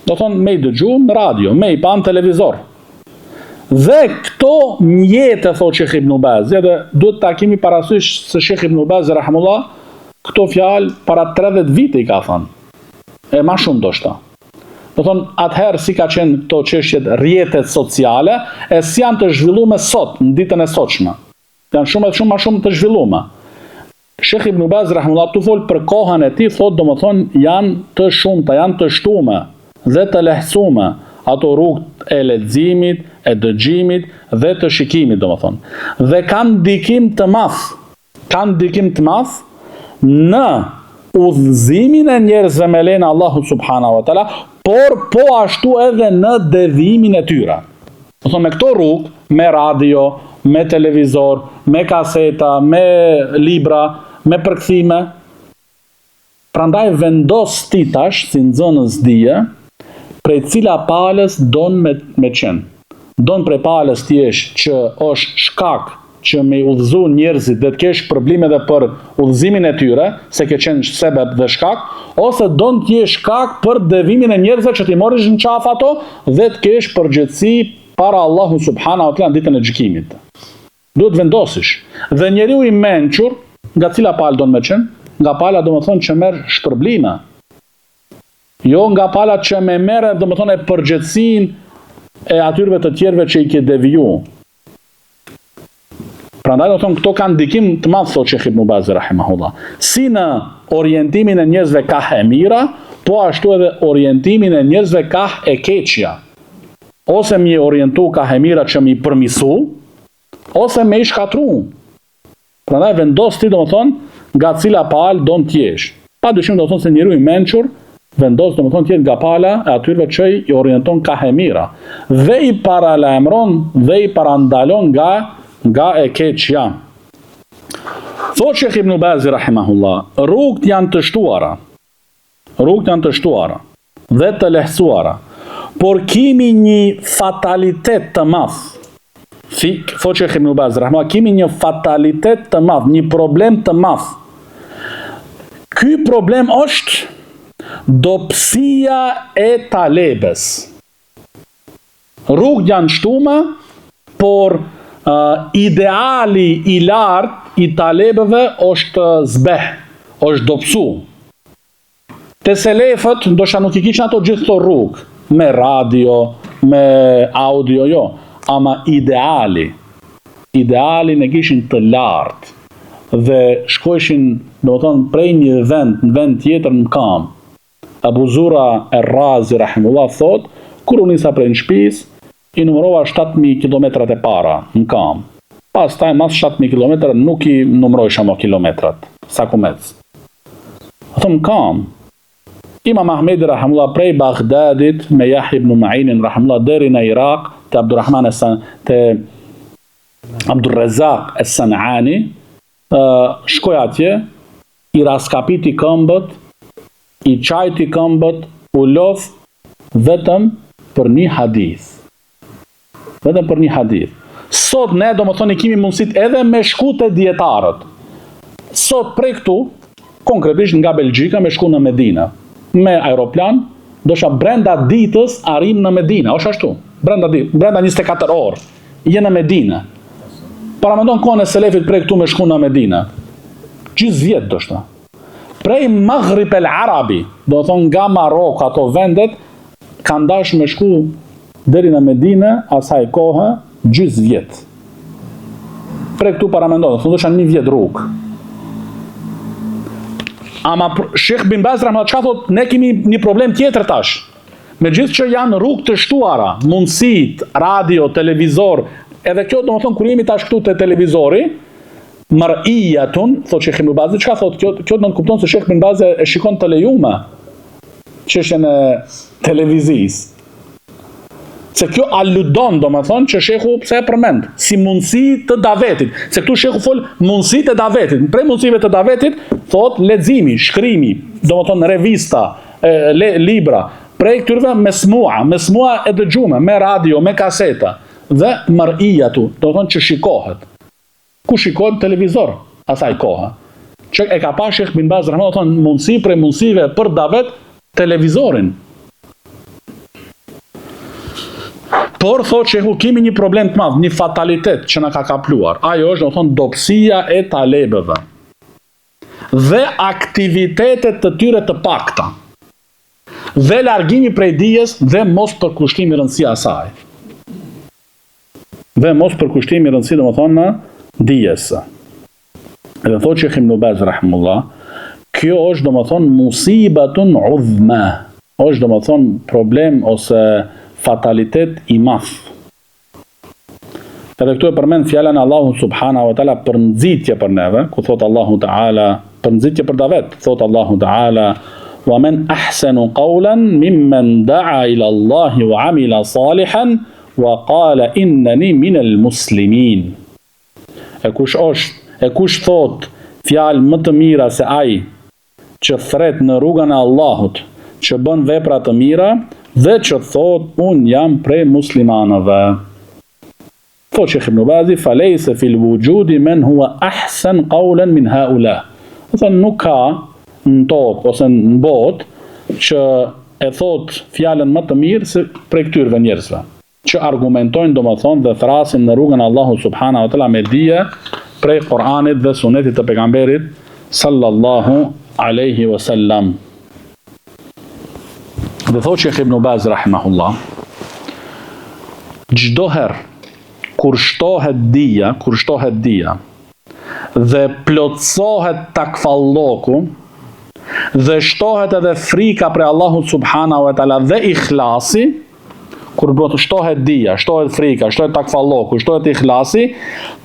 Domethënë me i dëgju në radio, me i pa në televizor. Dhe këto mjete, thotë Shejh Ibn Baz, edhe duhet ta kemi parasysh se Shejh Ibn Baz, rahimullah, këto fjalë para 30 vite i ka thënë. E ma shumë ndoshta. Domethënë, atëherë si ka qenë këto çështjet rrjetet sociale, e si janë të zhvillume sot, në ditën e sotshme. Janë shumë edhe shumë ma shumë të zhvillume. Shejh Ibn Baz rahimullah tu fol për kohën e tij thotë domethënë janë të shumta, janë të shtume dhe të lehtësume ato rrugët e leximit, e dëgjimit dhe të shikimit domethënë. Dhe kanë ndikim të madh, kanë ndikim të madh në udhëzimin e njerëzve me lejen e Allahut subhanahu wa taala, por po ashtu edhe në devijimin e tyre. Domethënë me këto rrugë, me radio, me televizor, me kaseta, me libra, me përkthime, prandaj vendos ti tash si nxënës dije, prej cila palës don me, me qenë. Don prej palës të jesh që është shkak që me i udhëzu njerëzit dhe të kesh shpërblime edhe për udhëzimin e tyre, se ke qenë sebeb dhe shkak, ose don të jesh shkak për devijimin e njerëzve që t'i marrësh në qafë ato dhe të kesh përgjegjësi para Allahu subhanahu wa taala në ditën e gjykimit. Duhet të vendosish. Dhe njeriu i mençur, nga cila palë don me qenë? Nga pala domethënë që merr shpërblime. Jo nga pala që me merr domethënë e përgjegjësinë e atyrve të tjerëve që i ke deviju. Prandaj domethënë këto kanë ndikim të madh thotë Shejh Ibn Baz rahimahullah. Si në orientimin e njerëzve kah e mira, po ashtu edhe orientimin e njerëzve kah e keqja. Ose me i orientu kah e mira që me i përmisu, ose me i shkatru. Prandaj vendos ti domethënë nga cila palë don të jesh. Pa dyshim domethënë se njeriu i mençur vendos domethënë të jetë nga pala e atyreve që i orienton kah e mira dhe i paralajmëron dhe i parandalon nga nga e keqja. Thotë Shejh Ibn Bazi rahimahullah, rrugët janë të shtuara. Rrugët janë të shtuara dhe të lehtësuara, por kimi një fatalitet të madh. Si thotë Shejh Ibn Baz rahimahullah, kimi një fatalitet të madh, një problem të madh. Ky problem është dobësia e talebes. Rrugët janë shtume, por uh, ideali i lartë i talebëve është zbeh, është dobësu. Te selefët, ndoshta nuk i kishin ato gjithë këto rrugë, me radio, me audio, jo, ama ideali, idealin e kishin të lartë, dhe shkojshin, domethënë, prej një vend në vend tjetër në kamë. Abu Zura Er-Razi, rahimullah, thotë, kur u nisa prej shpisë, I numërova 7000 kilometrat e para në kamë. Pastaj mas 7000 kilometra nuk i numërojsha mo kilometrat, sa kum ec. Thom kamë. Imam Ahmedi rahimullah prej Bagdadit me Jahja ibn Ma'inin rahimullah deri në Irak te Abdurrahman e San, te Abdurrezak e Sanani, shkoi atje, i raskapiti këmbët, i çajti këmbët, u lodh vetëm për një hadith. Vetëm për një hadith. Sot ne domethënë i kemi mundësit edhe me shku te dijetarët. Sot prej këtu, konkretisht nga Belgjika me shku në Medina, me aeroplan, ndoshta brenda ditës arrim në Medina, është ashtu, brenda ditë, brenda 24 orë, je në Medina. Paramendo n'kohën e selefit prej këtu me shku në Medina. Gjysë vjet ndoshta. Prej Maghrib el Arabi, domethonë nga Marok, ato vendet, kanë dash me shku deri në Medine, asaj kohe, gjysë vjet. Prej këtu paramendo, do thonë ndoshta një vjet rrugë. Ama Shekh bin Baz rahimahullah çka thot, ne kemi një problem tjetër tash. Megjithë që janë rrugë të shtuara, mundësit, radio, televizor, edhe kjo domethonë kur jemi tash këtu te televizori, Mar'iyatun, thotë Shejh Ibn Bazi, çka thotë kjo? Kjo nënkupton se Shejh Ibn Bazi e shikon të lejume çështjen e televizisë. Se kjo aludon, domethonë, që shehu pse e përmend, si mundësi të davetit. Se këtu shehu fol mundësi të davetit. Prej mundësive të davetit, thot leximi, shkrimi, domethonë revista, e, le, libra. Prej këtyrve mesmua, mesmua e dëgjume, me radio, me kaseta. Dhe mar'iyatu, domethonë që shikohet. Ku shikohet televizor asaj kohe. Që e ka pa Shejh bin Baz rahimahullah thonë mundësi prej mundësive për davet televizorin. Por thotë shehu kemi një problem të madh, një fatalitet që na ka kapluar. Ajo është, domethonë, dobësia e talebëve dhe aktivitetet të tyre të pakta. Dhe largimi prej dijes dhe mos përkushtimi rëndësi asaj. Dhe mos përkushtimi rëndësi domethonë dijes. Dhe thotë Shejh Ibn Baz rahimullah, kjo është domethonë musibatun udhma, është domethonë problem ose fatalitet i madh. Edhe këtu e përmend fjalën e Allahut subhanahu wa taala për nxitje për neve, ku thot Allahu taala për nxitje për davet, thot Allahu taala wa men ahsanu qawlan mimman da'a ila Allahi wa amila salihan Wa qala innani minel muslimin. E kush është, e kush thotë fjalë më të mira se ai që thret në rrugën e Allahut, që bën vepra të mira dhe që thotë unë jam prej muslimanëve. Thotë Shejh Ibn Bazi, "Falejse fil wujudi men huwa ahsan qawlan min haula." Do thonë nuk ka në tokë ose në botë që e thotë fjalën më të mirë se prej këtyrve njerëzve, që argumentojnë domethënë dhe thrasin në rrugën e Allahut subhanahu wa taala me dije prej Kur'anit dhe Sunetit të pejgamberit sallallahu alaihi wasallam. Dhe thotë Shejh Ibn Baz rahimahullah, çdo herë kur shtohet dija, kur shtohet dija, dhe plotësohet takvalloku dhe shtohet edhe frika prej Allahut subhanahu wa taala dhe ikhlasi, Kur bëhet shtohet dija, shtohet frika, shtohet takvalloku, shtohet ihlasi,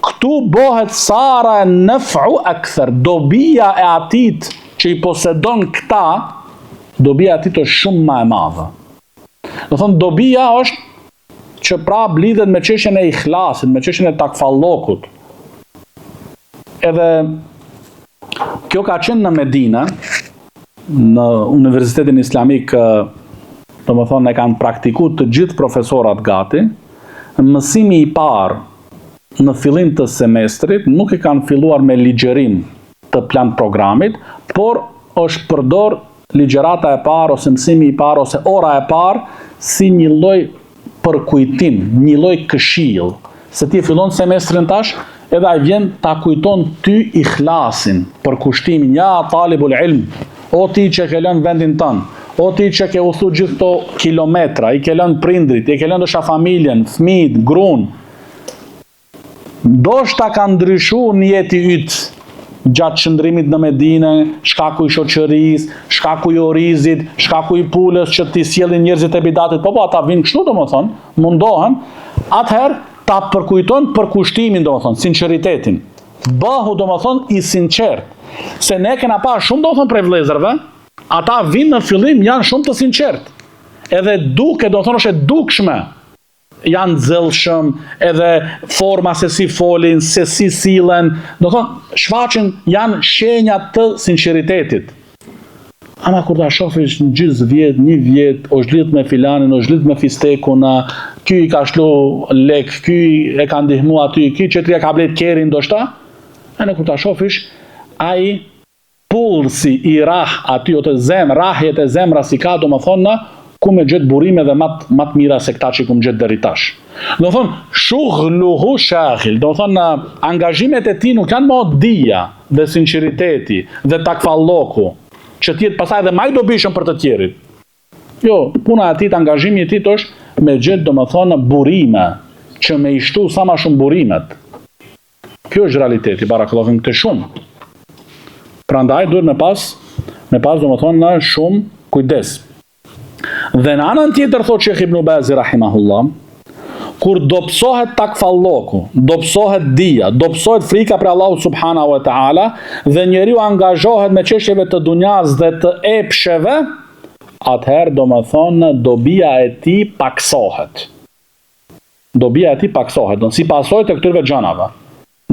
këtu bëhet sara en-nef'u ekther, dobia e atij që i posedon këta, dobia e atij është shumë ma e madhe. Domethonë, dobia është që prapë lidhet me çështjen e ihlasit, me çështjen e takvallokut. Edhe kjo ka qenë në Medine, në Universitetin Islamik, domethonë, e kanë praktiku të gjithë profesorat gati, mësimi i parë në fillim të semestrit nuk e kanë filluar me ligjërim të plan programit, por është përdor ligjërata e parë ose mësimi i parë ose ora e parë si një lloj përkujtim, një lloj këshill, se ti e fillon semestrin tash, edhe ai vjen ta kujton ty ihlasin, përkushtimin, ja talibul ilm, o ti që ke lënë vendin tënd, o ti që ke udhëtu gjithë këto kilometra, i ke lënë prindrit, i ke lënë ndoshta familjen, fëmijët, gruan, Ndoshta ka ndryshu nijeti yt gjatë qëndrimit në Medine, shkaku i shoqërisë, shkaku i orizit, shkaku i pulës që t'i sjellin njerëzit e bidatit, po po ata vijnë kështu domethënë, mundohen, atëherë ta përkujton përkushtimin domethënë, sinqeritetin. Bëhu domethënë i sinqert. Se ne kena pa shumë domethënë prej vëllezërve, ata vijnë në fillim janë shumë të sinqert. Edhe duket domethënë është e dukshme janë zellshëm, edhe forma se si folin, se si sillen, domethonë, shfaqen janë shenja të sinqeritetit. Ama kur ta shofish një gjysë vjet, një vjet, është lidh me filanin, është lidh me fistekun, ky i ka shlu lek, ky e ka ndihmu aty, ky qetri e ka blet kerrin, ndoshta, ene kur ta shofish, ai Pulsi i rrah aty ose zem rrahjet e zemrës i ka domethënë ku me gjet burime dhe ma ma të mira se këta që i kum gjet deri tash. Domethënë shughluhu shaghil, domethënë angazhimet e tij nuk janë mo dija dhe sinqeriteti dhe takvalloku, që të jetë pastaj edhe ma i dobishëm për të tjerit. Jo, puna e tij, angazhimi i tij është me gjet domethënë burime, që me i shtu sa ma shumë burimet. Kjo është realiteti, barakallahu fikum këtë shumë. Prandaj duhet me pas, me pas domethënë shumë kujdes. Dhe në anën tjetër thotë Sheikh Ibn Bazi rahimahullah, kur dobësohet takvalloku, dobësohet dija, dobësohet frika prej Allahut subhanahu wa taala dhe njeriu angazhohet me çështjeve të dunjas dhe të epsheve, atëherë domethënë dobia e tij paksohet. Dobia e tij pakësohet, do si pasojë të këtyre gjanave.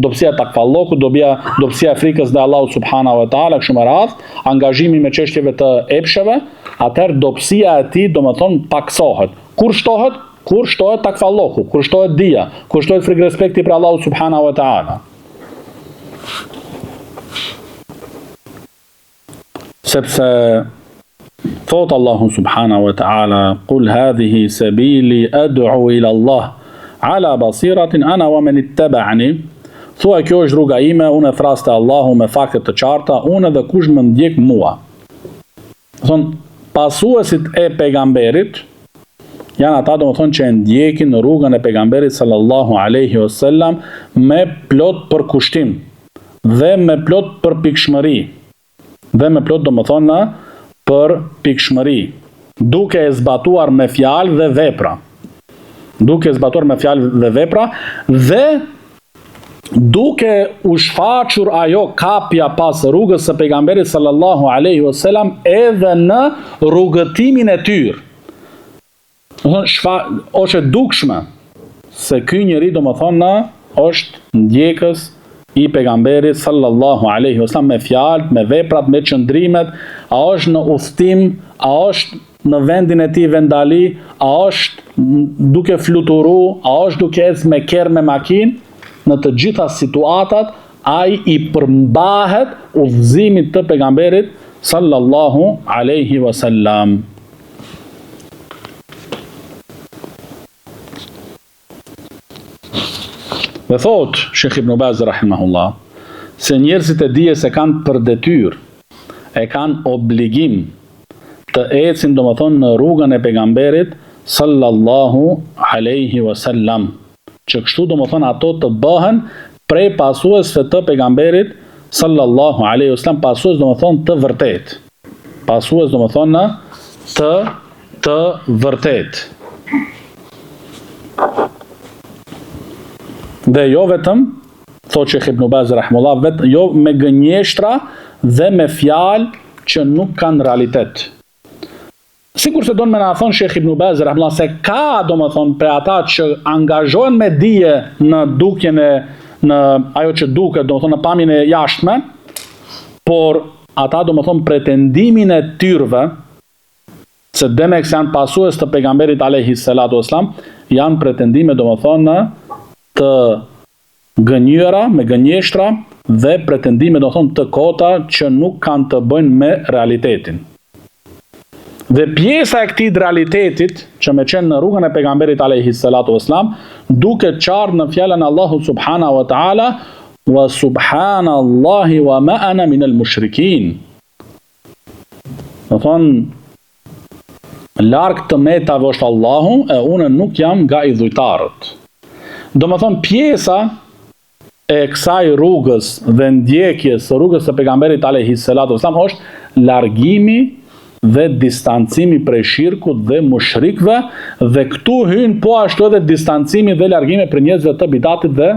Dobësia e takvallokut, dobia, dobësia e frikës ndaj Allahut subhanahu wa taala, kështu me radhë, angazhimi me çështjeve të epsheve, atëherë dobësia e tij domethënë pakësohet. Kur shtohet? Kur shtohet takvalloku, kur shtohet dija, kur shtohet frikë respekti prej Allahut subhanahu wa taala. Sepse thot Allahu subhanahu wa ta'ala kul hadhihi sabili ad'u ila Allah ala basiratin ana wa men ittaba'ani Thua kjo është rruga ime, unë e thras te Allahu me fakte të qarta, unë dhe kush më ndjek mua. Thon pasuesit e pejgamberit janë ata domethënë që e ndjekin rrugën e pejgamberit sallallahu alaihi wasallam me plot përkushtim dhe me plot përpikshmëri dhe me plot domethënë përpikshmëri duke e zbatuar me fjalë dhe vepra duke e zbatuar me fjalë dhe vepra dhe duke u shfaqur ajo kapja pas rrugës së pejgamberit sallallahu alaihi wasallam edhe në rrugëtimin e tyre. Domethënë shfa është e dukshme se ky njeri domethënë është ndjekës i pejgamberit sallallahu alaihi wasallam me fjalët, me veprat, me qëndrimet, a është në udhëtim, a është në vendin e tij vendali, a është duke fluturu, a është duke ecë me kerr me makinë, në të gjitha situatat ai i përmbahet udhëzimit të pejgamberit sallallahu alaihi wasallam. Dhe thot Sheikh Ibn Baz rahimahullah se njerëzit e dijes e kanë për detyrë, e kanë obligim të ecin domethënë në rrugën e pejgamberit sallallahu alaihi wasallam, që kështu domethënë ato të bëhen prej pasuesve të pejgamberit sallallahu alaihi wasallam, pasues domethënë të vërtetë. Pasues domethënë të të vërtetë. Dhe jo vetëm, thotë Shejh Ibn Baz rahimullah, vet, jo me gënjeshtra dhe me fjalë që nuk kanë realitet. Sikurse don me na thonë Shejh Ibn Baz rahimullah se ka, domethënë, prej ata që angazhohen me dije në dukjen e në ajo që duket, domethënë në pamjen e jashtme, por ata domethënë pretendimin e tyrve se demek se janë pasues të pejgamberit alejhi salatu vesselam, janë pretendime domethënë të gënjyera, me gënjeshtra dhe pretendime domethënë të kota që nuk kanë të bëjnë me realitetin. Dhe pjesa e këtij realitetit, që me qenë në rrugën e pejgamberit alejhi salatu vesselam, duket qartë në fjalën e Allahut subhanahu wa taala, wa subhanallahi wa ma ana min al mushrikin. Domethënë, larg të metave është Allahu, e unë nuk jam nga idhujtarët. Domethënë, pjesa e kësaj rrugës dhe ndjekjes së rrugës së pejgamberit alejhi salatu vesselam është largimi dhe distancimi prej shirkut dhe mushrikëve dhe këtu hyn po ashtu edhe distancimi dhe largimi prej njerëzve të bidatit dhe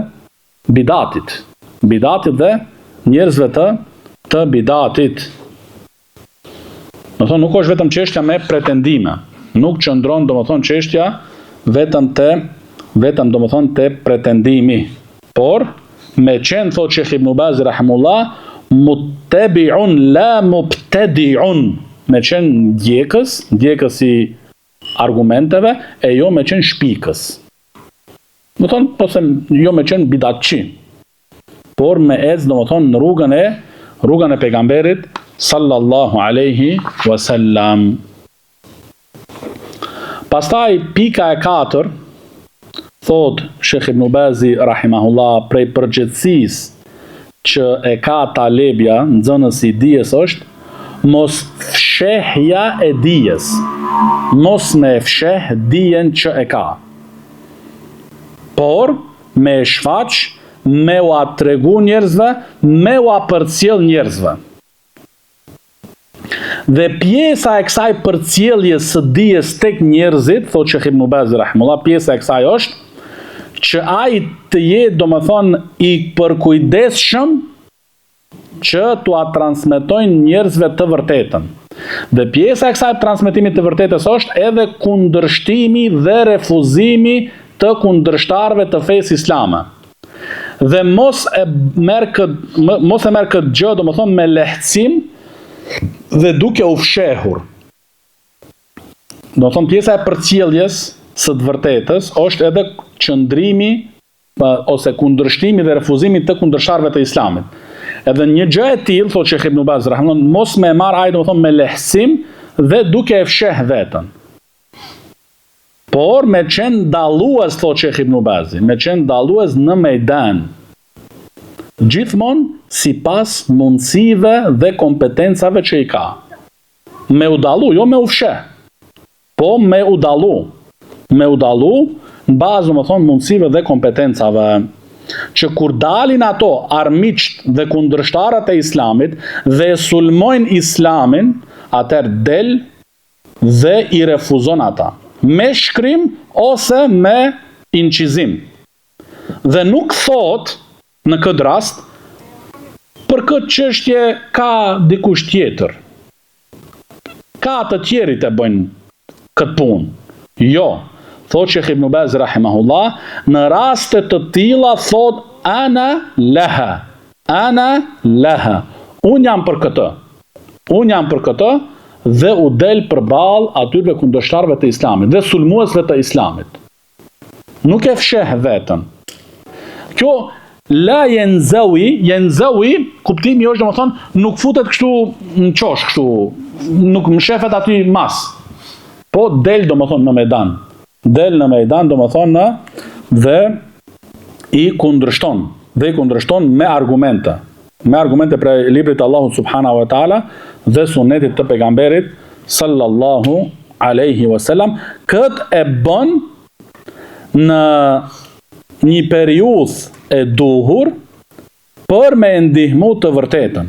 bidatit. Bidatit dhe njerëzve të të bidatit. Domethënë, nuk është vetëm çështja me pretendime. Nuk qëndron, domethënë, çështja vetëm te, vetëm, domethënë, te pretendimi. Por, me qenë, thotë Shejh Ibn Baz, rahimullah, muttebiun la mubtediun. Me qenë ndjekës, ndjekës i argumenteve, e jo me qenë shpikës. Domethënë, po them, jo me qenë bidatçi, por me ecë, domethënë, në rrugën e, rrugën e pejgamberit, sallallahu aleyhi wasallam. Pastaj, pika e katër, thotë Shejh Ibn Bazi, rahimahullah, prej përgjegjësisë që e ka talebja, nxënësi i dijes është, mos fshehja e dijes, mos me fsheh dijen që e ka. Por, me e shfaq, me ua tregu njerëzve, me ua përcjell njerëzve. Dhe pjesa e kësaj përcjelljes së dijes tek njerëzit, thotë Shejh Ibn Baz rahimullah, pjesa e kësaj është që ai të jetë, domethënë, i përkujdesshëm që t'ua transmetojnë njerëzve të vërtetën. Dhe pjesa e kësaj transmetimit të vërtetës është edhe kundërshtimi dhe refuzimi të kundërshtarëve të fesë islame. Dhe mos e merr kët mos e merr këtë gjë, domethënë me lehtësim dhe duke u fshehur. Domethënë pjesa e përcjelljes së të vërtetës është edhe qëndrimi ose kundërshtimi dhe refuzimi të kundërshtarëve të Islamit. Edhe një gjë e tillë, thotë Shejh Ibn Baz rahimullah, mos me e marr ai domethënë me lehtësim dhe duke e fsheh veten. Por me qenë dallues, thotë Shejh Ibn Bazi, me qenë dallues në mejdan. Gjithmonë sipas mundësive dhe kompetencave që i ka. Me u dallu, jo me u fsheh. Po me u dallu. Me u dallu në bazë, domethënë, mundësive dhe kompetencave. Që kur dalin ato armiqtë dhe kundërshtarët e Islamit dhe sulmojnë Islamin, atëherë del dhe i refuzon ata, me shkrim ose me incizim. Dhe nuk thotë në këtë rast, për këtë çështje ka dikush tjetër. Ka të tjerit e bëjnë këtë punë. Jo, thotë Shejh Ibn Baz rahimahullah, në raste të tilla thotë ana laha. Ana laha. Unë jam për këtë. Unë jam për këtë dhe u del përballë atyre kundërshtarëve të Islamit dhe sulmuesve të Islamit. Nuk e fsheh veten. Kjo la jenzewi, jenzewi, kuptimi është domethënë, nuk futet kështu në qosh, kështu, nuk mshefet aty mas. Po del domethënë në mejdan. Del në mejdan domethënë dhe i kundërshton, dhe i kundërshton me argumente. Me argumente prej librit të Allahut subhanahu wa taala dhe sunetit të pejgamberit sallallahu alaihi wasallam, këtë e bën në një periudhë e duhur për me e ndihmu të vërtetën.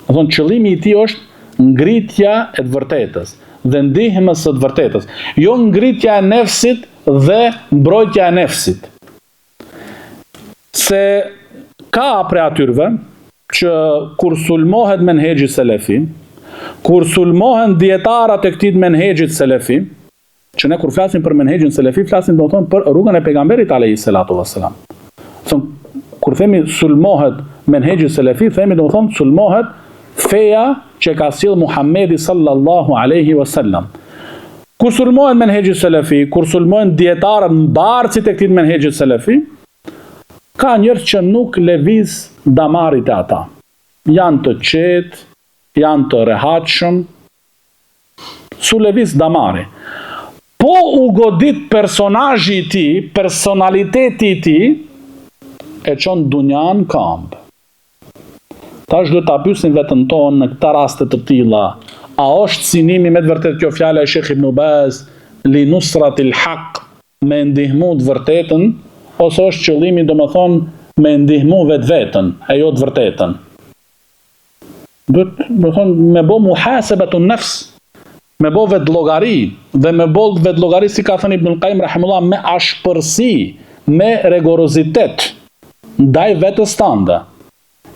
Domethënë, qëllimi i tij është ngritja e të vërtetës dhe ndihmës së të vërtetës. Jo ngritja e nefsit dhe mbrojtja e nefsit. Se ka prej atyrve që kur sulmohet menhexhi selefi, kur sulmohen dijetarët e këtij menhexhit selefi, që ne kur flasim për menhexhin selefi, flasim domethënë për rrugën e pejgamberit alayhi salatu wassalam. Thon kur themi sulmohet menhexhi selefi, themi domethënë sulmohet feja që ka sjell Muhamedi sallallahu alaihi wasallam. Kur sulmohen menhexhi selefi, kur sulmohen dijetarët mbartësit e këtij menhexhit selefi, ka njerëz që nuk lëviz damari te ata. Janë të qetë, janë të rehatshëm, s'u lëviz damari. Po u godit personazhi i tij, personaliteti i tij, e çon dunjan n'kambë. Tash duhet ta pyesim veten tonë në këta raste të tilla, a është synimi me të vërtetë kjo fjala e Shejh Ibn Baz li nusratil haq, me ndihmu të vërtetën, ose është qëllimi domethënë me ndihmu vetveten, e jo të vërtetën. Duhet, domethënë, me bo muhasebetun nefs, me bo vetëllogari, dhe me bo vetëllogari, si ka thënë Ibnul Kajim Rahimullah, me ashpërsi, me rigorozitet, ndaj vetes tande.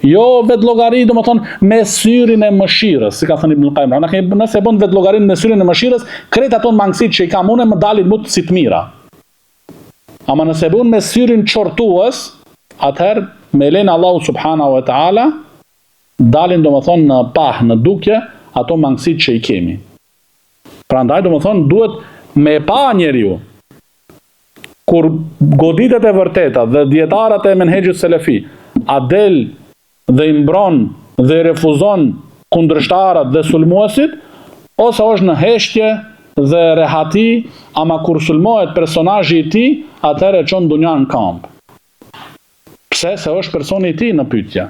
Jo vetëllogari, domethënë, me syrin e mëshirës, si ka thënë Ibnul Kajim Rahimullah, nëse bën vetëllogarinë me syrin e mëshirës, krejt ato mangësitë që i kam unë, më dalin mu si të mira. Ama nëse bën me syrin qortues, atëherë me lejen e Allahut subhanahu wa taala dalin domethënë në pah, në dukje ato mangësitë që i kemi. Prandaj domethënë duhet me pa njeriu kur goditet e vërteta dhe dijetarët e menhexhit selefi, a del dhe i mbron dhe i refuzon kundërshtarët dhe sulmuesit, ose është në heshtje dhe rehati, ama kur sulmohet personazhi i tij, atëherë e çon dunjanë në kambë. Pse? Se është personi i tij në pyetje.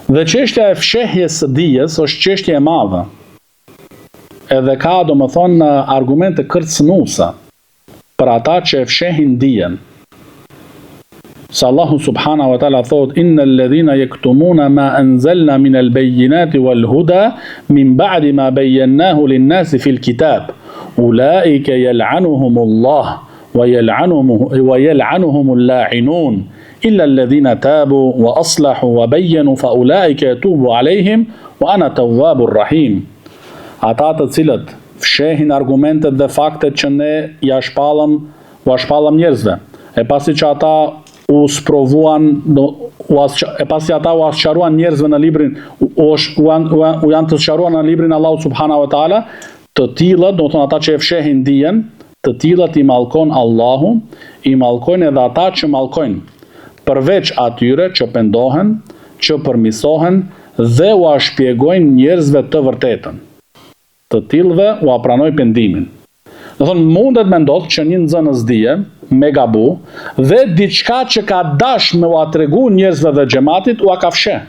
Dhe çështja e fshehjes së dijes është çështje e madhe. Edhe ka, domethënë, argumente kërcënuese për ata që e fshehin dijen. Se Allahu subhanahu wa taala thotë innal ladhina yaktumuna ma anzalna min al-bayyinati wal huda min ba'di ma bayyanahu lin-nasi fil kitab ulaika yal'anuhumullah wa yal'anuhum wa yal'anuhumul la'inun illa alladhina tabu wa aslahu wa bayyanu fa ulaika atubu alayhim wa ana tawwabur rahim. Ata të cilët fshehin argumentet dhe faktet që ne ja shpallëm ua shpallëm njerëzve, e pasi që ata u sprovuan, do, u as, e pasi ata ua sqaruan njerëzve në librin, u, u, u, u, u janë të sqaruar në librin e Allahut subhanahu wa taala, të tillët, domethënë ata që e fshehin dijen, të tillët i mallkon Allahu, i mallkojnë edhe ata që mallkojnë, përveç atyre që pendohen, që përmisohen dhe ua shpjegojnë njerëzve të vërtetën. Të tillëve ua pranoj pendimin. Domethënë mundet me ndodh që një nxënës dije me gabu dhe diçka që ka dash me ua tregu njerëzve dhe xhematit ua ka fsheh.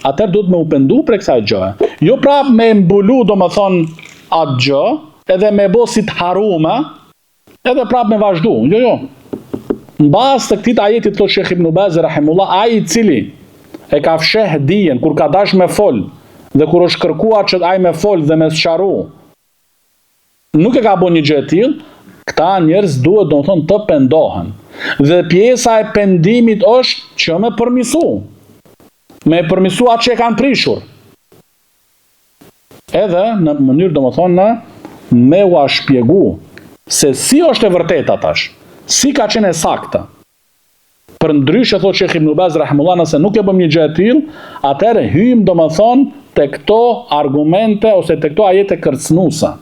Atëherë duhet me u pendu prej kësaj gjëje. Jo prap me mbulu domethënë atë gjë edhe me bo si të harrume edhe prap me vazhdu. Jo, jo. Në bazë të këtij ajeti thotë Shejh Ibn Baz rahimullah, ai i cili e ka fsheh dijen kur ka dash me fol dhe kur është kërkuar që ai me fol dhe me sqaru, nuk e ka bo një gjë e tillë, këta njerëz duhet domethënë të pendohen. Dhe pjesa e pendimit është që me përmisu. Me përmisu atë që e kanë prishur. Edhe në mënyrë domethënë me ua shpjegu se si është e vërteta tash, si ka qenë e sakta. Përndryshe thotë Shejh Ibn Baz rahimullah nëse nuk e bëjmë një gjë e tillë, atëherë hyjmë domethënë te këto argumente ose te këto ajete kërcënuese.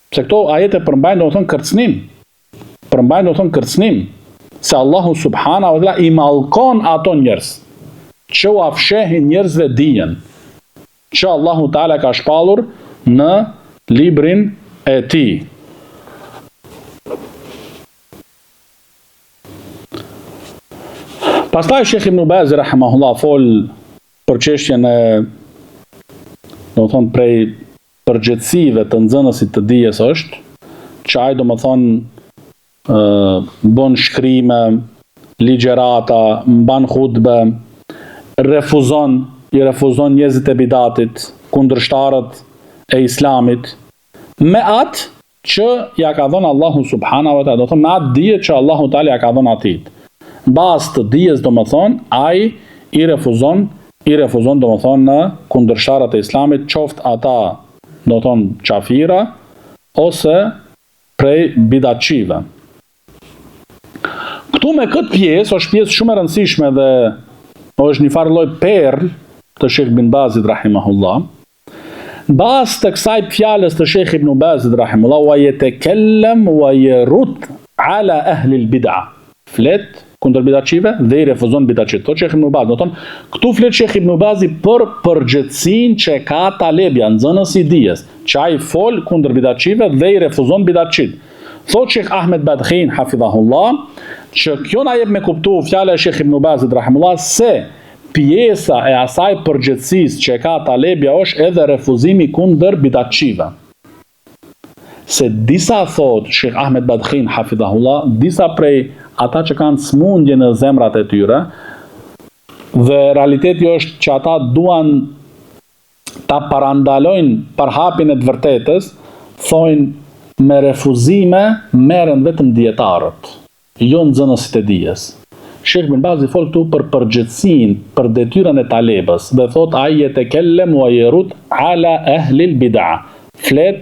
Pse këto ajete përmbajnë domethënë kërcënim. Përmbajnë domethënë kërcënim se Allahu subhanahu wa taala i mallkon ato njerëz që ua fshehin njerëzve dijen që Allahu Teala ka shpallur në librin e tij. Pastaj Shejh Ibn Baz rahimahullah fol për çështjen e domethënë prej përgjegjësive të nxënësit të dijes është që ai domethënë bën shkrime, ligjërata, mban hutbe, refuzon. i refuzon njerëzit e bidatit, kundërshtarët e Islamit, me atë që ja ka dhënë Allahu subhanahu wa taala, do thonë me atë dije që Allahu teala ja ka dhënë atij. Në bazë të dijes, domethënë, ai i refuzon, i refuzon domethënë kundërshtarët e Islamit, qoftë ata, do thonë qafira ose prej bidatçive. Këtu me këtë pjesë, është pjesë shumë e rëndësishme dhe është një farë lloj perlë të Shejh bin Bazit rahimahullah. Në bazë të kësaj fjalës të Shejh Ibn Bazit rahimahullah, wa jetekellem wa jerud ala ehlil bid'a. Flet kundër bidatçive dhe i refuzon bidatçit. Thotë Shejh Ibn Bazi, do thonë, këtu flet Shejh Ibn Bazi për përgjegjësinë që ka talebja, nxënësi i dijes, që ai fol kundër bidatçive dhe i refuzon bidatçit. Thotë Shejh Ahmed Badkhin hafidhahullah, që kjo na jep me kuptu fjala e Shejh Ibn Bazit rahimahullah se pjesa e asaj përgjegjësisë që e ka talebja është edhe refuzimi kundër bidatçive. Se disa thotë Shejh Ahmed Badkhin hafidhahullah, disa prej ata që kanë smundje në zemrat e tyre dhe realiteti është që ata duan ta parandalojnë përhapjen e të vërtetës, thonë me refuzime merren vetëm dijetarët, jo nxënësit e dijes. Shejh bin Bazi fol këtu për përgjegjësinë, për detyrën e talebës dhe thotë ai jetekellem wa jerud ala ehlil bid'a, flet,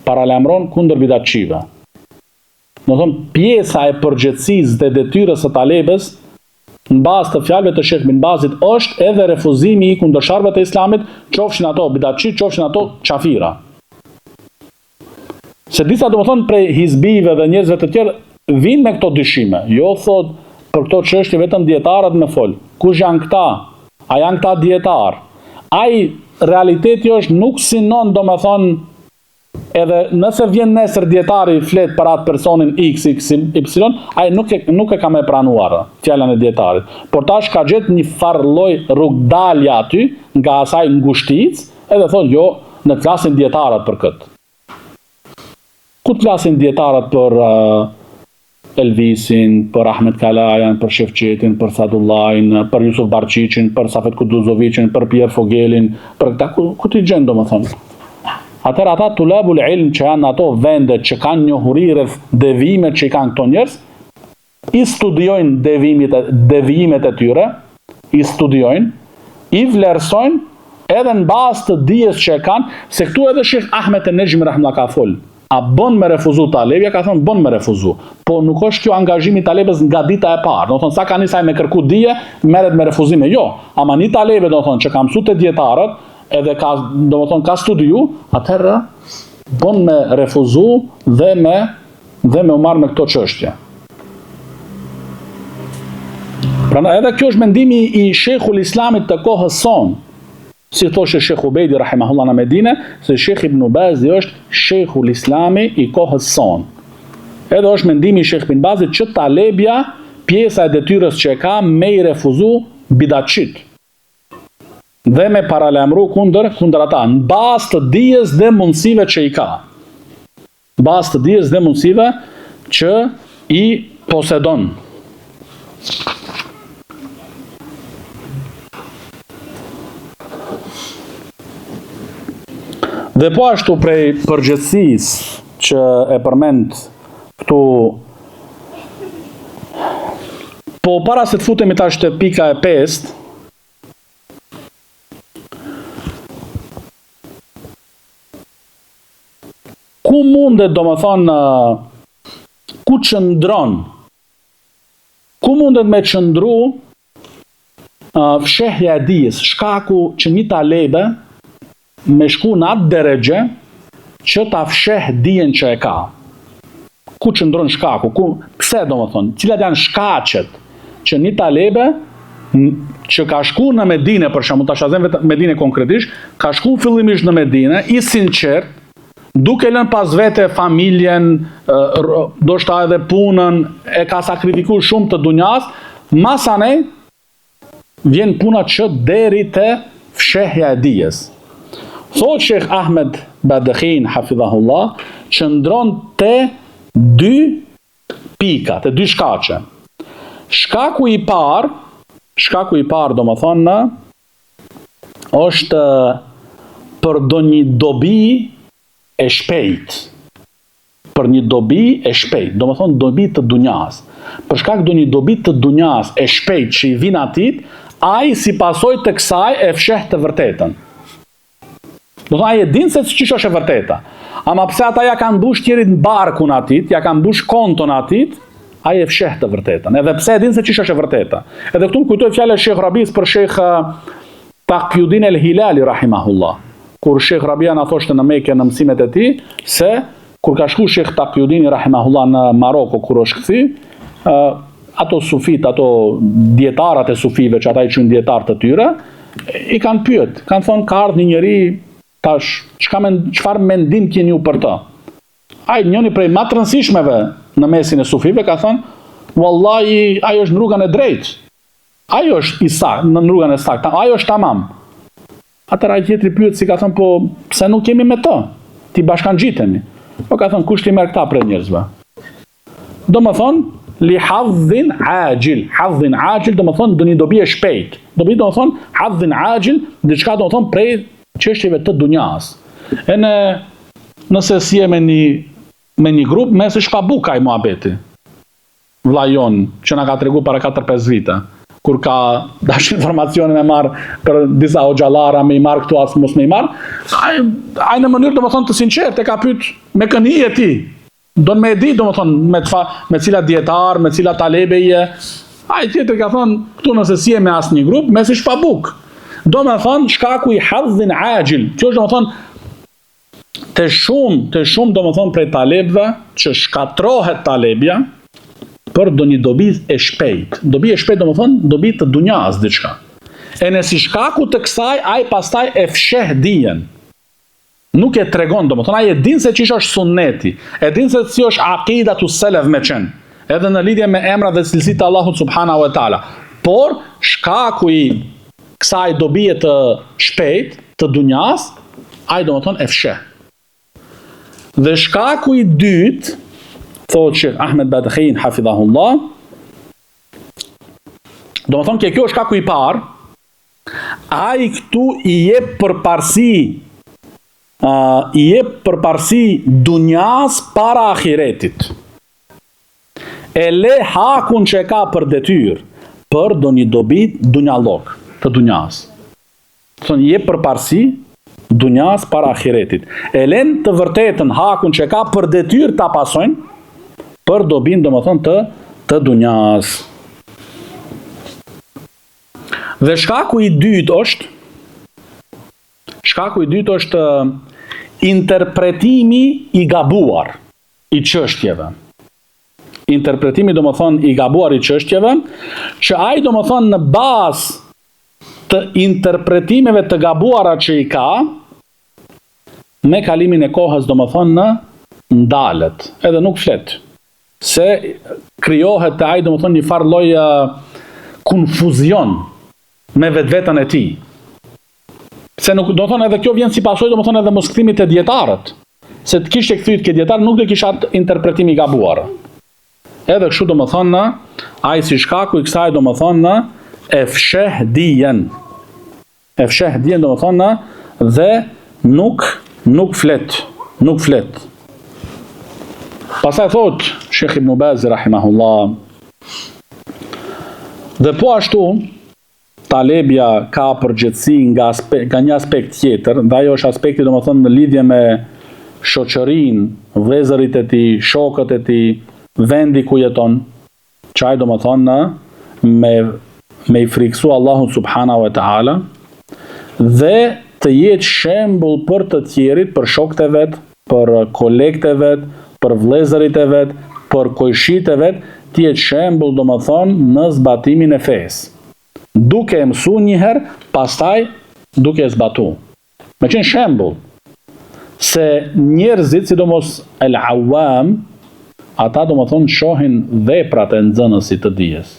paralajmëron kundër bidatçive. Do thonë pjesa e përgjegjësisë dhe detyrës së talebës në bazë të fjalëve të Shejh bin Bazit është edhe refuzimi i kundërshtarëve të Islamit, qofshin ato bidatçi, qofshin ato qafira. Se disa domethënë prej hizbive dhe njerëzve të tjerë vijnë me këto dyshime. Jo thot për këto çështje vetëm dijetarët me fol. Kush janë këta? A janë këta dijetarë? Ai realiteti është nuk synon domethënë Edhe nëse vjen nesër dijetari flet për atë personin X, X, Y, ai nuk e nuk e ka me pranuar fjalën e dijetarit. Por tash ka gjetë një farë lloj rrugdalje aty nga asaj ngushticë, edhe thotë jo, ne të flasin dijetarët për këtë. Ku të flasin dijetarët për uh, Elvisin, për Ahmet Kalajan, për Shefqetin, për Sadullain, për Jusuf Barçiqin, për Safet Kuduzoviqin, për Pierre Fogelin, për këta ku, ku t'i gjen domethënë. Atëherë ata tulabul ilm që janë në ato vende që kanë njohuri rreth devijimet që i kanë këto njerëz, i studiojnë devijimet, devijimet e tyre, i studiojnë, i vlerësojnë edhe në bazë të dijes që e kanë, se këtu edhe Shejh Ahmed en-Nexhmi rahimehullah ka fol, a bën me refuzu talebja, ka thonë bën me refuzu, po nuk është kjo angazhimi i talebes nga dita e parë, do thonë sa ka nis ai me kërku dije, merret me refuzime, jo, ama një talebe do thonë që ka mësu te dijetarët, edhe ka, do thonë ka studiu, atëherë bën me refuzu dhe me dhe me u marrë me këto çështje. Prandaj edhe kjo është mendimi i Sheikhul Islamit të kohës sonë. Si thoshte Sheikh Ubejdi rahimahullah në Medine, se Sheikh Ibn Bazi është Sheikhul Islami i kohës sonë. Edhe është mendimi i Sheikh Ibn Bazit që talebja pjesa e detyrës që e ka me i refuzu bidatçit. Dhe me paralajmëru kundër kundër ata në bazë të dijes dhe mundësive që i ka. Bazë të dijes dhe mundësive që i posedon. Dhe po ashtu prej përgjegjësisë që e përmend këtu po para se të futemi tash te pika e pestë Ku mundet, domethënë, ku qëndron, ku mundet me qëndru fshehja e dijes, shkaku që një talebe me shku në atë derexhe që ta fsheh dijen që e ka. Ku qëndron shkaku, ku, pse domethënë, cilat janë shkaqet që një talebe që ka shku në Medine, për shembull, tash e zëmë vetëm Medine konkretisht, ka shku fillimisht në Medine, i sinqert, duke lënë pas vete familjen, ndoshta edhe punën, e ka sakrifiku shumë të dunjas, masanej, vjen puna që deri te fshehja e dijes. Thotë Shejh Ahmed Badkhin hafidhahullah, qëndron te dy pika, te dy shkaqe. Shkaku i parë, shkaku i parë domethënë në. është për ndonjë dobi e shpejtë. Për një dobi e shpejtë, domethënë dobi të dunjas. Për shkak ndonjë dobi të dunjas e shpejtë që i vin atij, ai si pasojë të kësaj e fsheh të vërtetën. Domethënë ai e din se qysh është e vërteta. Ama pse ata ja kanë mbush tjerit barkun atij, ja kanë mbush konton atij, ai e fsheh të vërtetën. Edhe pse e din se qysh është e vërteta. Edhe këtu më kujtoi fjala e Shejh Rabis për Shejh eh, Taqiyuddin el-Hilali rahimahullah. Kur Shejh Rabia na thoshte në Mekë në mësimet e tij se kur ka shku Shejh Taqiyuddin rahimahullah në Maroko kur është kthy, eh, ato sufit, ato dietarët e sufive që ata i quajnë dietar të tyre, i kanë pyet, kanë thonë ka ardhur një njeri tash, çka men, çfarë mendim keni ju për të? Ai njëri prej më të rëndësishmeve në mesin e sufive ka thënë, "Wallahi, ai është në rrugën e drejtë. Ai është i saktë, në rrugën e saktë. Ai është tamam." Atëherë ai tjetri pyet si ka thënë, "Po pse nuk jemi me të? T'i bashkangjitemi." Po ka thënë, "Kush t'i merr këta prej njerëzve?" Domethënë, li hadhin axhil, hadhin axhil, domethënë, ndonjë dobi e shpejt. Dobi, domethënë, hadhin axhil, diçka, domethënë, prej çështjeve të dunjas. E ne, nëse s'je me një, me një grup, mesi është pa bukë ai muhabeti. Vllai jonë, që na ka tregu para 4-5 vite, kur ka dash informacione me marr për disa hoxhallara me i marr këtu as mos me i marr, ai, ai në mënyrë domethënë të sinqertë e ka pyet me kënd je ti, Don me e di, domethënë, me, tfa, me cila dietar, me cila talebe je. Ai tjetri ka thënë, këtu nëse s'je me asnjë grup, mesi është pa bukë. Domethënë, shkaku i hadhin axhil. Kjo është, domethënë, te shumë, te shumë, domethënë, prej talebëve, që shkatrohet talebja, për ndonjë dobi e shpejt. Dobi e shpejt, domethënë, dobi të dunjas diçka. E në si shkaku të kësaj, ai pastaj e fsheh dijen. Nuk e tregon, domethënë ai e din se qysh është sunneti, e din se si është akidatu selef me qenë, edhe në lidhje me emrat dhe cilësitë e Allahut subhanahu wa taala. Por shkaku i kësaj dobie të shpejt të dunjas, ai domethënë e fsheh. Dhe shkaku i dytë, thotë Sheikh Ahmed Badkhin hafidhahullah, domethënë që kjo është shkaku i parë, Ai këtu i jep përparësi uh, i jep përparësi dunjas para ahiretit. E le hakun që e ka për detyrë, për ndonjë dobi dunjallok, të dunjas. Thonë, i jep përparësi dunjas para ahiretit. E len të vërtetën hakun që e ka për detyrë ta pasojnë, për dobin, domethënë, të, të dunjas. Dhe shkaku i dytë është shkaku i dytë është interpretimi i gabuar i çështjeve. Interpretimi domethënë i gabuar i çështjeve, që ai domethënë në bazë të interpretimeve të gabuara që i ka, me kalimin e kohës domethënë ndalet, edhe nuk flet. Se krijohet te ai domethënë një farë lloj konfuzion me vetveten e tij. Se nuk domethënë edhe kjo vjen si pasojë domethënë edhe moskthimit te dietarët. Se të kishte kthy te dietarët nuk do kishte atë interpretim i gabuar. Edhe kështu domethënë ai si shkaku i kësaj domethënë e fsheh dijen. E fsheh dijen domethënë dhe nuk nuk flet, nuk flet. Pastaj thot Sheikh Ibn Baz rahimahullah dhe po ashtu talebja ka përgjegjësi nga aspekt, nga një aspekt tjetër, dhe ajo është aspekti domethënë në lidhje me shoqërinë, vëllezërit e tij, shokët e tij, vendi ku jeton. Që ai domethënë me me i frikësu Allahut subhanahu wa taala dhe të jetë shembull për të tjerit, për shokët e vet, për kolegët e vet, për vëllezërit e vet, për kojshitë e vet, të jetë shembull domethënë në zbatimin e fesë. Duke e mësu një herë, pastaj duke e zbatu. Me qenë shembull, se njerëzit, sidomos el awam, ata domethënë shohin veprat e nxënësit të dijes.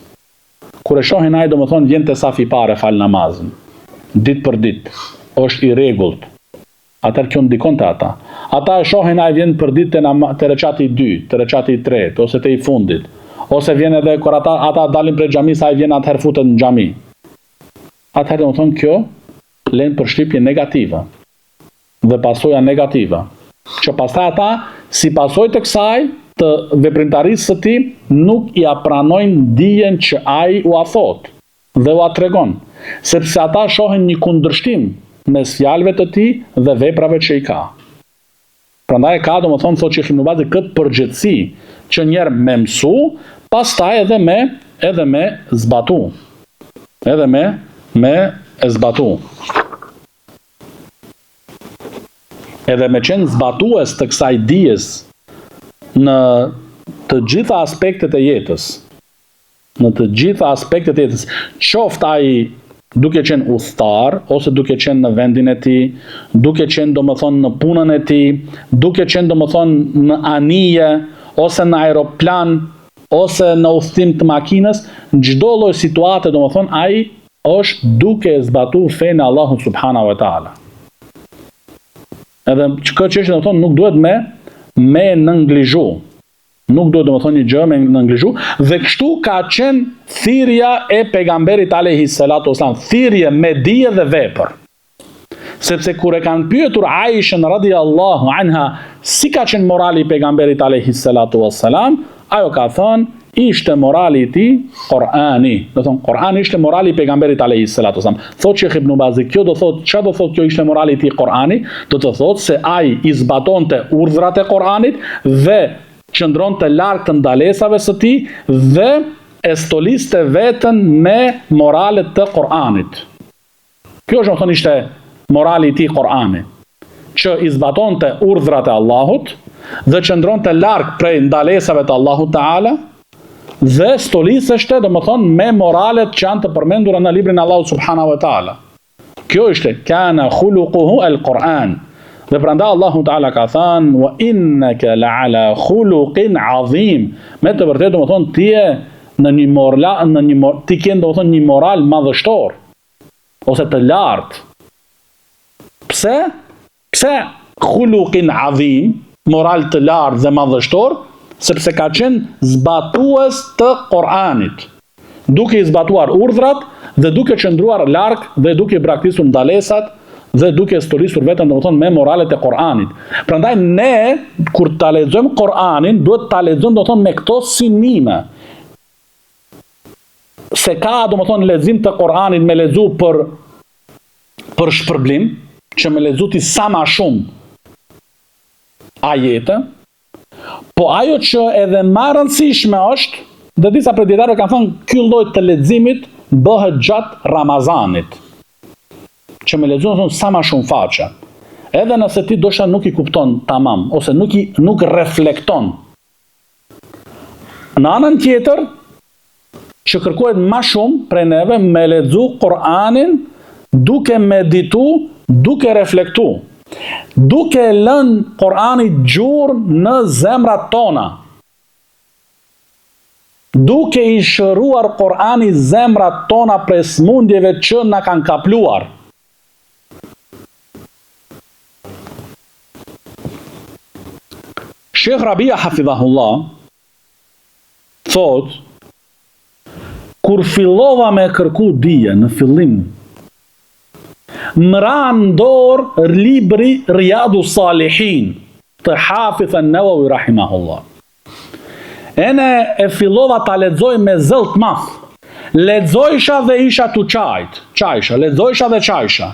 Kur e shohin ai domethënë vjen te safi i parë e fal namazin, ditë për ditë, është i rregullt. Atëherë kjo ndikon te ata. Ata e shohin ai vjen për ditë te, te reqati i dytë, te reqati i tretë ose te i fundit. Ose vjen edhe kur ata ata dalin prej xhamisë, ai vjen atëherë futet në xhami. Atëherë domethënë kjo. Len përshtypje negative dhe pasoja negative, që pastaj ata si pasojë të kësaj të veprimtarisë së tij nuk ia pranojnë dijen që ai ua thotë dhe ua tregon, sepse ata shohin një kundërshtim mes fjalëve të tij dhe veprave që i ka. Prandaj e ka, domethënë, thotë Shejh Ibn Bazi këtë përgjegjësi që njëherë me mësu, pastaj edhe me edhe me zbatu. Edhe me me e zbatu. Edhe me qenë zbatues të kësaj dijes në të gjitha aspektet e jetës, në të gjitha aspektet e jetës, qoftë ai duke qenë udhëtar ose duke qenë në vendin e tij, duke qenë domethënë në punën e tij, duke qenë domethënë në anije ose në aeroplan ose në udhëtim të makinës, në çdo lloj situate domethënë ai është duke e zbatu fenë e Allahut subhanahu wa taala. Edhe këtë çështje domethënë nuk duhet me me nënglizhu. Nuk duhet domethënë një gjë me nënglizhu dhe kështu ka qenë thirrja e pejgamberit alayhi salatu wasalam, thirrje me dije dhe vepër. Sepse kur e kanë pyetur Aishën radiallahu anha si ka qenë morali i pejgamberit alayhi salatu wasalam, ajo ka thënë ishte morali i tij Kur'ani. Do thonë Kur'ani ishte morali i pejgamberit alayhi salatu wasalam. Thotë Sheikh Ibn Bazi, kjo do thotë, çfarë do thotë kjo ishte morali i tij Kur'ani? Do të thotë se ai i zbatonte urdhrat e Kur'anit dhe qëndronte larg të ndalesave së tij dhe e stoliste veten me moralet të Kur'anit. Kjo është, domethënë, ishte morali i tij Kur'ani, që i zbatonte urdhrat e Allahut dhe qëndronte larg prej ndalesave të Allahut Teala dhe stoliseshte, domethënë, me moralet që janë të përmendura në librin e Allahut Subhanahu wa Taala. Kjo ishte kana khuluquhu al-Quran. Dhe prandaj Allahu Teala ka thënë wa innaka la'ala khuluqin azim. Me të vërtetë, domethënë, ti je në një moral, në një mor, ti ke domethënë një moral madhështor ose të lartë. Pse? Pse khuluqin adhim, moral të lartë dhe madhështor, sepse ka qenë zbatues të Kur'anit, duke i zbatuar urdhrat dhe duke qëndruar larg dhe duke i braktisur ndalesat dhe duke stolisur veten, domethënë me moralet e Kur'anit. Prandaj ne kur ta lexojmë Kur'anin, duhet ta lexojmë domethënë me këto synime. Se ka domethënë lexim të Kur'anit me lexu për për shpërblim, që me lexu ti sa ma shumë ajete, po ajo që edhe ma e rëndësishme është, dhe disa prej dijetarëve kanë thënë, ky lloj të leximit bëhet gjatë Ramazanit, që me lexu thonë sa ma shumë faqe. Edhe nëse ti ndoshta nuk i kupton tamam, ose nuk i nuk reflekton. Në anën tjetër, që kërkohet ma shumë prej neve me lexu Kur'anin duke meditu, duke reflektu, duke lënë Kur'ani gjurmë në zemrat tona. Duke i shëruar Kur'ani zemrat tona prej smundjeve që na kanë kapluar. Shekh Rabia Hafidhahullah Thotë, kur fillova me kërku dije në fillim, më ra në dorë libri Riyadu Salihin të Hafidh an-Nawawi rahimahullah. Ene e fillova ta lexoj me zell të madh. Lexojsha dhe isha tu qajt, qajsha, lexojsha dhe qajsha.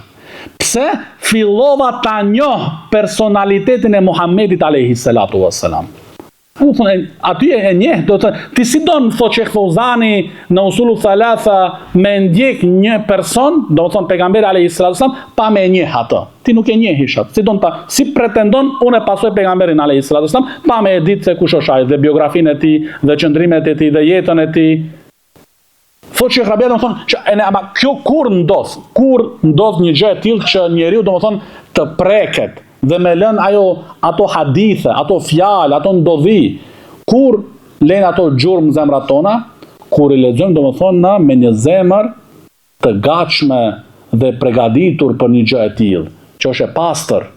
Pse fillova ta njoh personalitetin e Muhammedit alayhi salatu wassalam. Do të thonë, aty e njeh, do të ti si don thotë Shejh Feuzani në Usulu Thalatha me ndjek një person, do të thonë pejgamberi alayhi salatu wasallam, pa me e njeh atë. Ti nuk e njehish atë. Si don ta, si pretendon unë e pasoj pejgamberin alayhi salatu wasallam, pa me e ditë se kush është ai dhe biografinë e tij dhe qëndrimet e tij dhe jetën e tij. Thotë Shejh Rabia domethënë që ene ama kjo kur ndodh, kur ndodh një gjë e tillë që njeriu domethënë të preket dhe me lën ajo ato hadithe, ato fjalë, ato ndodhi, kur lënë ato gjurmë në zemrat tona, kur i lexojmë domethënë na me një zemër të gatshme dhe pregaditur për një gjë e tillë, që është e pastër.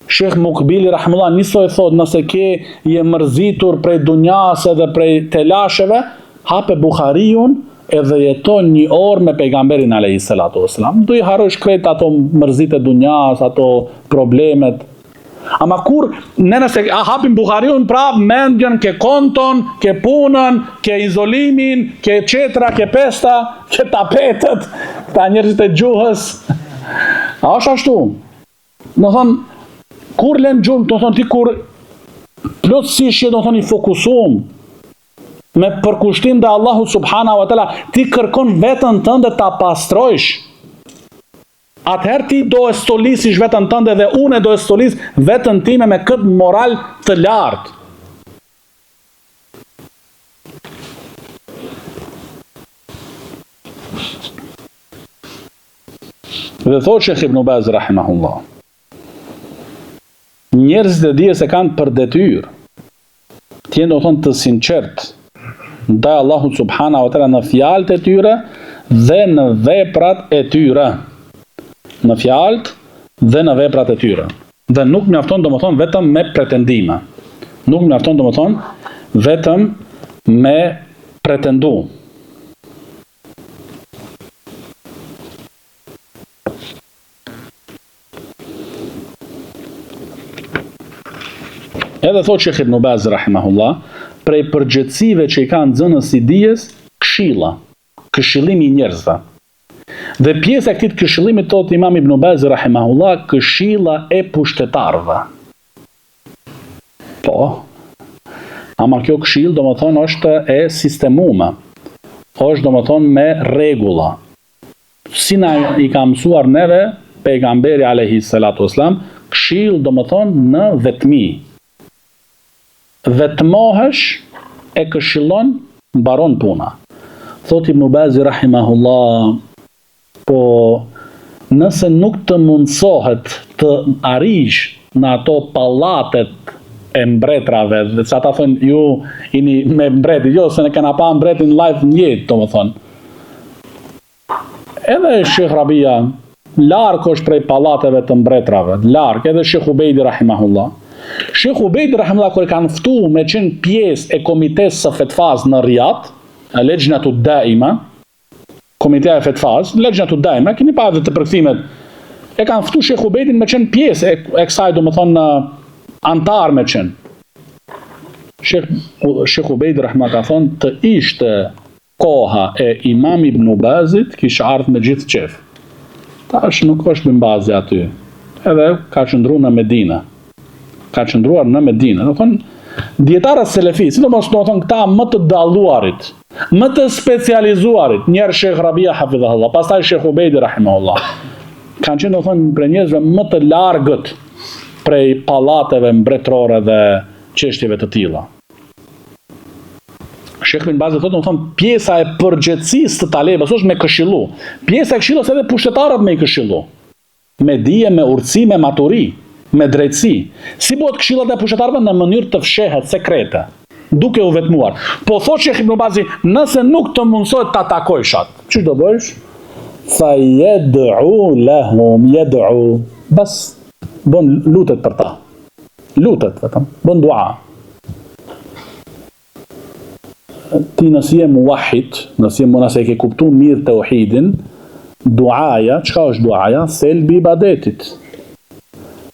Shejh Mukbili rahimullah njësoj thotë nëse ke je mërzitur prej dunjasë dhe prej telasheve, hape Buhariun edhe jeton një orë me pejgamberin alayhi salatu wasalam, do i harrosh krejt ato mërzitë e dunjas, ato problemet. Ama kur ne nëse a hapim Buhariun prap mendjen ke konton, ke punën, ke izolimin, ke qetra, ke pesta, ke tapetet, këta njerëzit e gjuhës. A është ashtu? Domethonë, kur lën gjurmë, domethonë ti kur plotësisht je domethonë i fokusum me përkushtim ndaj Allahut subhanahu wa taala, ti kërkon veten tënde ta pastrojsh. Atëherë ti do e stolisish veten tënde dhe unë do e stolis veten time me këtë moral të lartë. Dhe thotë Shejh Ibn Baz rahimahullah. Njerëzit e dijes e kanë për detyrë të jenë domethonë të sinqertë ndaj Allahut subhanahu wa taala në fjalët e tyre dhe në veprat e tyre. Në fjalët dhe në veprat e tyre. Dhe nuk mjafton domethonë vetëm me pretendime. Nuk mjafton domethonë vetëm me pretendu. Edhe thotë Shejh Ibn Baz rahimahullah, prej përgjegjësive që i ka nxënësi i dijes, këshilla, këshillimi i njerëzve. Dhe pjesa e këtij këshillimit thotë Imam Ibn Baz rahimahullah, këshilla e pushtetarëve. Po. Ama kjo këshillë, domethonë, është e sistemume. Është, domethonë, me rregulla. Si na i ka mësuar neve, pejgamberi alejhi salatu vesselam, këshillë, domethonë, në vetmi. Vetmohesh e këshillon, mbaron puna. Thotë Ibn Bazi rahimahullah, Po nëse nuk të mundësohet të arrish në ato pallatet e mbretrave, dhe se ata thonë ju jeni me mbretin, jo se ne kena pa mbretin live në jetë, domethënë. Edhe Shejh Rabia larg është prej pallateve të mbretrave, larg edhe Shejh Ubejdi rahimahullah. Shejh Ubejdi rahimahullah kur e kanë ftu me qenë pjesë e komitesë së fetvas në Riyadh, Lexhnatu Daima, Komiteja e Fetvas, Lexhnatu Daima, keni pa edhe te përkthimet, e kanë ftu Shejh Ubejdin me qenë pjesë e, e kësaj, domethonë, antar me qenë. Shejh, Shejh Ubejdi rahimahullah ka thonë, të ishte koha e Imam Ibn Bazit, kisha ardhë me gjithë qef. Tash nuk është Ibn Bazi aty, edhe ka qëndru në Medina. Ka qëndruar në Medinë. Domethonë, dijetarët selefi, sidomos domethonë këta më të dalluarit, më të specializuarit, njëherë Shejh Rabia hafidhahullah, pastaj Shejh Ubejdi rahimahullah, kanë qenë domethonë prej njerëzve më të largët prej pallateve mbretërore dhe çështjeve të tilla. Shejh Ibn Bazi thotë, domethonë, pjesa e përgjegjësisë të talebës është me këshillu. Pjesa e këshillës edhe pushtetarët me i këshillu. Me dije, me urtësi, me maturi, me drejtësi. Si bëhet këshilla e pushtetarëve në mënyrë të fshehët, sekrete, duke u vetmuar. Po thotë Shejh Ibn Bazi, nëse nuk të mundësohet ta takojsh atë, ç'do bëjsh? Fa yad'u lahum, yad'u. Bas, bën lutet për ta. Lutet vetëm, bën dua. Ti nëse je muwahhid, nëse je nëse e ke kuptuar mirë teuhidin, duaja, çka është duaja? Thelbi i ibadetit.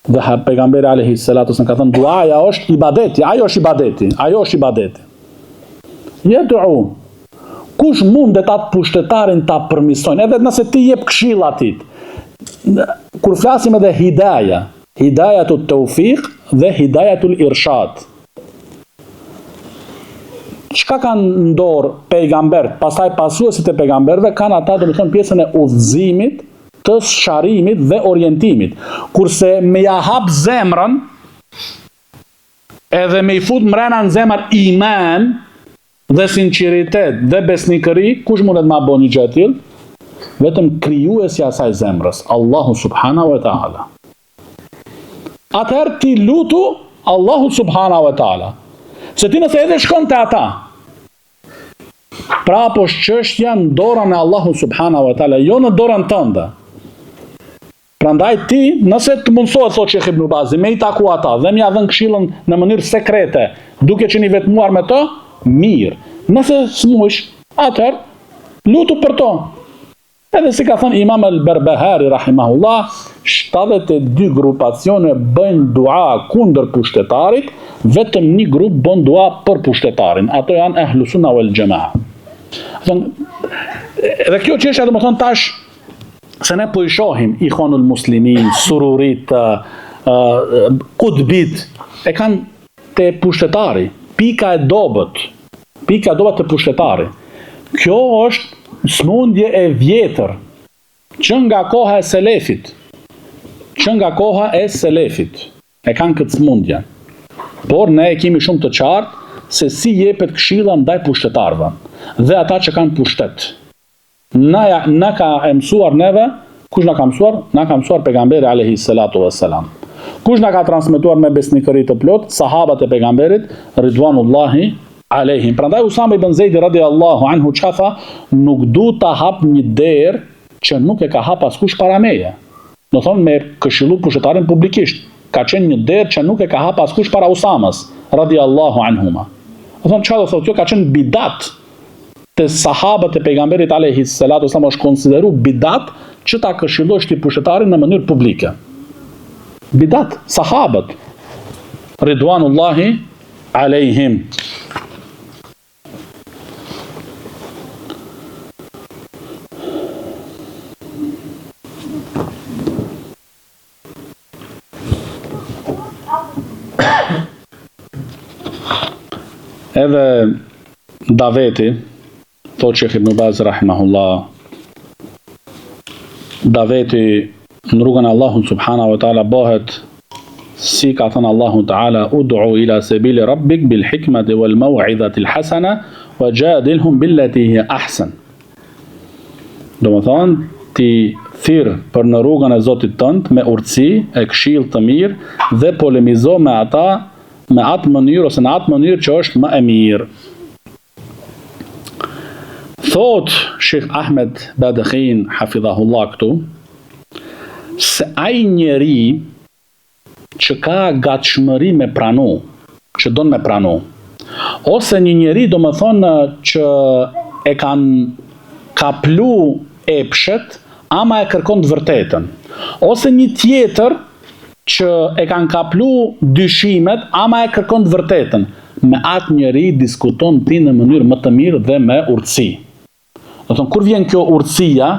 Dhe ha pejgamberi alayhi salatu wasallam ka thënë duaja është ibadeti, ajo është ibadeti, ajo është ibadeti. Jed'u. Kush mundet atë pushtetarin ta përmisojnë, edhe nëse ti jep këshillë atij. Kur flasim edhe hidaja, hidajatut teufiq dhe hidajatul irshad. Çka kanë në dorë pejgamberët, pastaj pasuesit e pejgamberëve kanë ata domethënë pjesën e udhëzimit, të sqarimit dhe orientimit. Kurse me ja hap zemrën, edhe me i fut mrena në zemër iman dhe sinqeritet dhe besnikëri, kush mundet ma bo një gjë të tillë? Vetëm krijuesi i asaj zemrës, Allahu subhanahu wa taala. Atëherë ti lutu Allahut subhanahu wa taala. Se ti nëse edhe shkon te ata, prapë është çështja në dorën e Allahut subhanahu wa taala, jo në dorën tënde. Prandaj ti, nëse të mundësohet, thotë Shejh Ibn Bazi, me i taku ata dhe me ja dhënë këshillën në mënyrë sekrete, duke qenë i vetmuar me të, mirë. Nëse s'mujsh, atëherë. Lutu për to. Edhe si ka thënë Imam El-Berbehari rahimahullah, 72 grupacione bëjnë dua kundër pushtetarit, vetëm një grup bën dua për pushtetarin. Ato janë Ehlu Sunna wal Jamaa. Thon, edhe kjo çështja domethënë tash se ne po i shohim Ikhwanul Muslimin, Sururit, uh, Kutbit, e kanë te pushtetari, pika e dobët, pika e dobët te pushtetari. Kjo është smundje e vjetër, që nga koha e selefit, që nga koha e selefit, e kanë këtë smundje. Por ne e kemi shumë të qartë se si jepet këshilla ndaj pushtetarëve dhe ata që kanë pushtet. Na ja, na ka e mësuar neve, kush na ka mësuar? Na ka mësuar pejgamberi alejhi salatu vesselam. Kush na ka transmetuar me besnikëri të plotë? Sahabët e pejgamberit ridwanullahi alejhim. Prandaj Usama ibn Zeidi radiallahu anhu çka tha? Nuk du ta hap një derë që nuk e ka hap askush para meje. Do thonë me këshillu pushtetarin publikisht. Ka qenë një derë që nuk e ka hap askush para Usamës radiallahu anhuma. Do thonë çka do thotë kjo ka qenë bidat te sahabët e pejgamberit alejhi salatu wasallam është konsideru bidat që ta këshillosh ti pushtetarin në mënyrë publike. Bidat, sahabët ridwanullahi alejhim. Edhe daveti, thotë Shejh Ibn Baz rahimahullah, daveti në rrugën e Allahut subhanahu wa taala bëhet si ka thënë Allahu taala ud'u ila sabili rabbik bil hikmati wal mau'izati al hasana wa jadilhum billati hi ahsan. Domethënë, ti thirr për në rrugën e Zotit tënd me urtësi e këshillë të mirë dhe polemizo me ata me atë mënyrë ose në atë mënyrë që është më e mirë. Thotë Shejh Ahmed Badkhin hafidhahullah këtu se ai njeri që ka gatshmëri me pranu, që don me pranu, ose një njeri domethënë që e kanë kaplu epshet, ama e kërkon të vërtetën, ose një tjetër që e kanë kaplu dyshimet, ama e kërkon të vërtetën, me atë njeri diskuton ti në mënyrë më të mirë dhe me urtësi. Domethënë, kur vjen kjo urtësia,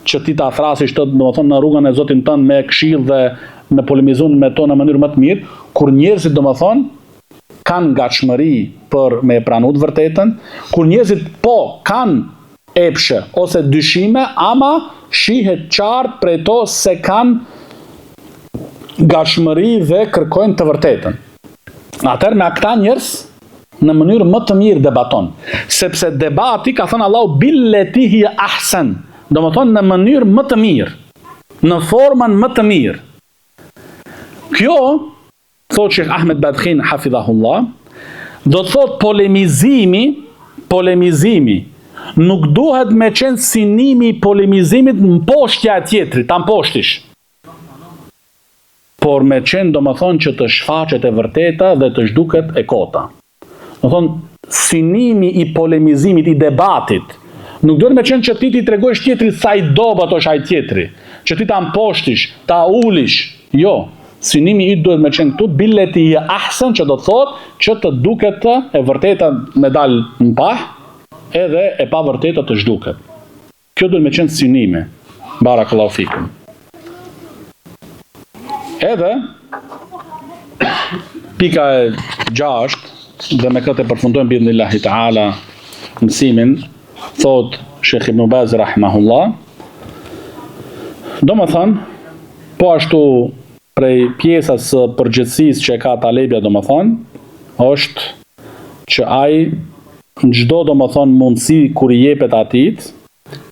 që ti ta thrasish të, domethënë, në rrugën e Zotit tënd me këshillë dhe me polemizu me to në mënyrë më të mirë, kur njerëzit, domethënë, kanë gatshmëri për me e pranu të vërtetën, kur njerëzit po kanë epshe ose dyshime, ama shihet qartë prej to se kanë gatshmëri dhe kërkojnë të vërtetën. Atëherë me këta njerëz në mënyrë më të mirë debaton, sepse debati ka thënë Allahu billeti hi ahsen, domethënë në mënyrë më të mirë, në formën më të mirë. Kjo thotë Sheikh Ahmed Badkhin hafidhahullah, do të thotë polemizimi, polemizimi nuk duhet me qenë synimi i polemizimit mposhtja e tjetrit, ta mposhtish. Por me qenë domethënë që të shfaqet e vërteta dhe të zhduket e kota. Domethënë, synimi i polemizimit, i debatit, nuk duhet me qenë që ti t'i tregojsh tjetrit sa i dobët është ai tjetri, që ti ta mposhtish, ta ulish. Jo, synimi yt duhet me qenë këtu billeti hi ahsen që do të thotë që të duket e vërteta me dal në pah, edhe e pavërteta të zhduket. Kjo duhet me qenë synimi. Barakallahu fikum. Edhe pika e gjashtë dhe me këtë e përfundojmë biidhnillahi ta'ala mësimin, thotë Shejh Ibn Baz rahimahullah. Domethënë, po ashtu prej pjesës së përgjegjësisë që e ka talebja domethënë, është që ai në çdo domethënë mundësi kur i jepet atij,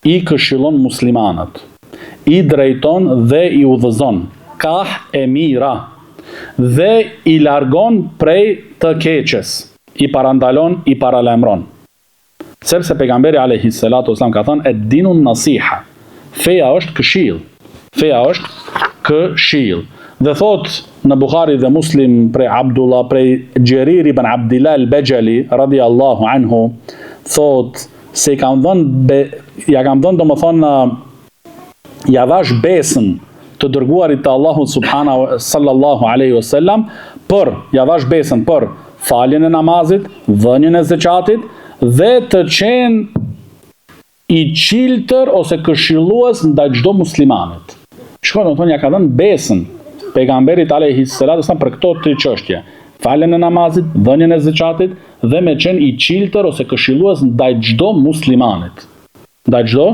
i këshillon muslimanët, i drejton dhe i udhëzon kah e mira dhe i largon prej të keqes, i parandalon, i paralajmëron. Sepse pejgamberi alejhi salatu wasallam ka thënë ed dinun nasiha. Feja është këshillë. Feja është këshillë. Dhe thotë në Buhari dhe Muslim prej Abdullah prej Xherir ibn Abdillah al-Bajali radhiyallahu anhu thotë. se i kam dhënë be, ja kam dhënë domethënë ja dhash besën të dërguarit të Allahut subhanahu sallallahu alaihi wasallam për ja dhash besën për faljen e namazit, dhënien e zeqatit dhe të qenë i çiltër ose këshillues ndaj çdo muslimanit. Shiko, domethënë ja ka dhënë besën pejgamberit alaihi salatu wasallam për këto tri çështje. Faljen e namazit, dhënien e zeqatit dhe me qenë i çiltër ose këshillues ndaj çdo muslimanit. Ndaj çdo,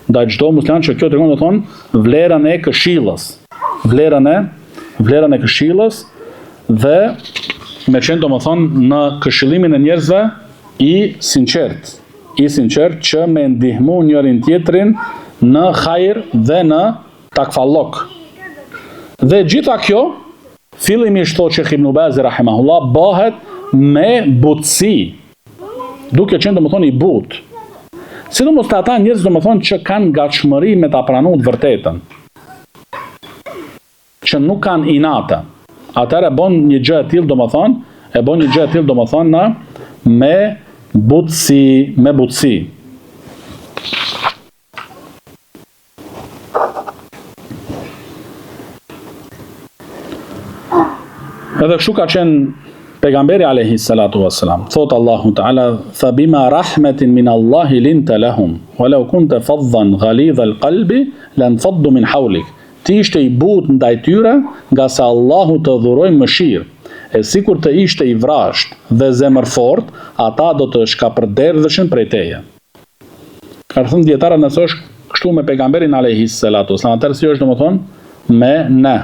ndaj çdo musliman që kjo tregon domethënë vlerën e këshillës, vlerën e vlerën e këshillës dhe me qenë domethënë në këshillimin e njerëzve i sinqert, i sinqert që me ndihmu njërin tjetrin në hajr dhe në takvallok. Dhe gjitha kjo fillimisht thotë Shejh Ibn Bazi rahimahullah bëhet me butësi, Duke qenë domethënë i butë. Sidomos te ata njerëz domethënë që kanë gatshmëri me ta pranu të vërtetën. Që nuk kanë inate. Atëherë e bën një gjë e tillë domethënë, e bën një gjë e tillë domethënë në me butësi, me butësi. Edhe kështu ka qenë pejgamberi alayhi salatu wassalam. Thot Allahu Teala fa bima rahmetin min Allahi linta lahum walau kunta faddan ghalidha alqalbi lanfaddu min hawlik. Ti ishte i butë ndaj tyre, ngase Allahu të dhuroi mëshirë. E sikur të ishte i vrazhdë dhe zemërfort, ata do të shkapërderdheshin prej teje. Kanë thënë dijetarët nëse është kështu me pejgamberin alayhi salatu wasallam, atëherë si është domethënë me ne.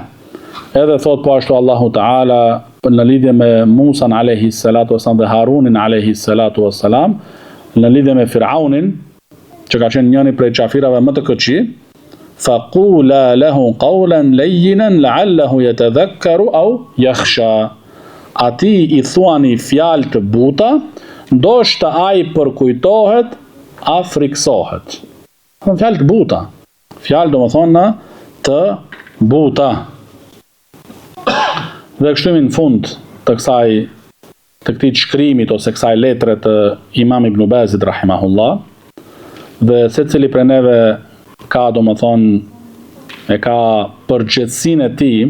Edhe thot po ashtu Allahu Teala në lidhje me Musan alayhi salatu wasallam dhe Harunin alayhi salatu wasallam, në lidhje me Firaunin, që ka qenë njëri prej qafirave më të këqij, Faqula lahu qawlan layyinan la'allahu yatadhakkaru aw yakhsha. Atij i thuani fjalë të buta, ndoshta ai përkujtohet a frikësohet. Thonë fjalë të buta. Fjalë domethënë të buta. Dhe kështu jemi në fund të kësaj të këtij shkrimit ose kësaj letre të Imam Ibn Bazit rahimahullah dhe secili prej neve ka domethënë e ka përgjegjësinë e tij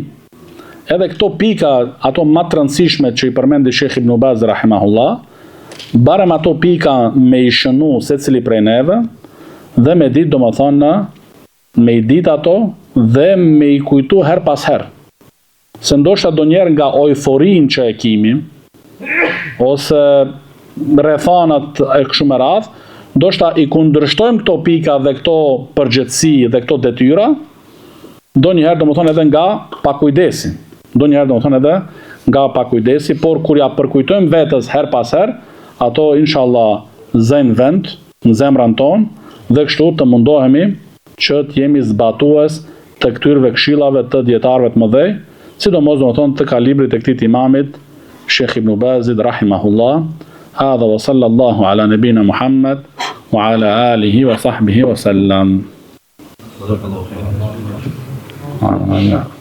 edhe këto pika ato më të rëndësishme që i përmendi Sheikh Ibn Baz rahimahullah barem ato pika me i shënu secili prej neve dhe me ditë domethënë me i ditë ato dhe me i kujtu her pas herë Se ndoshta ndonjëherë nga euforinë që e kimi, ose rrethanat e kështu me radhë, ndoshta i kundërshtojmë këto pika dhe këto përgjegjësi dhe këto detyra, ndonjëherë domethënë edhe nga pakujdesi. Ndonjëherë domethënë edhe nga pakujdesi, por kur ja përkujtojmë vetes her pas herë, ato inshallah zënë vend në zemrën tonë dhe kështu të mundohemi që të jemi zbatues të këtyrve këshillave të dijetarëve të mëdhej, sidomos domethënë të kalibrit të këtij të imamit, Shejh Ibn Bazit rahimahullah, hadha wa sallallahu ala nebina Muhammed wa ala alihi wa sahbihi wa sallam. Jazakallahu khairan.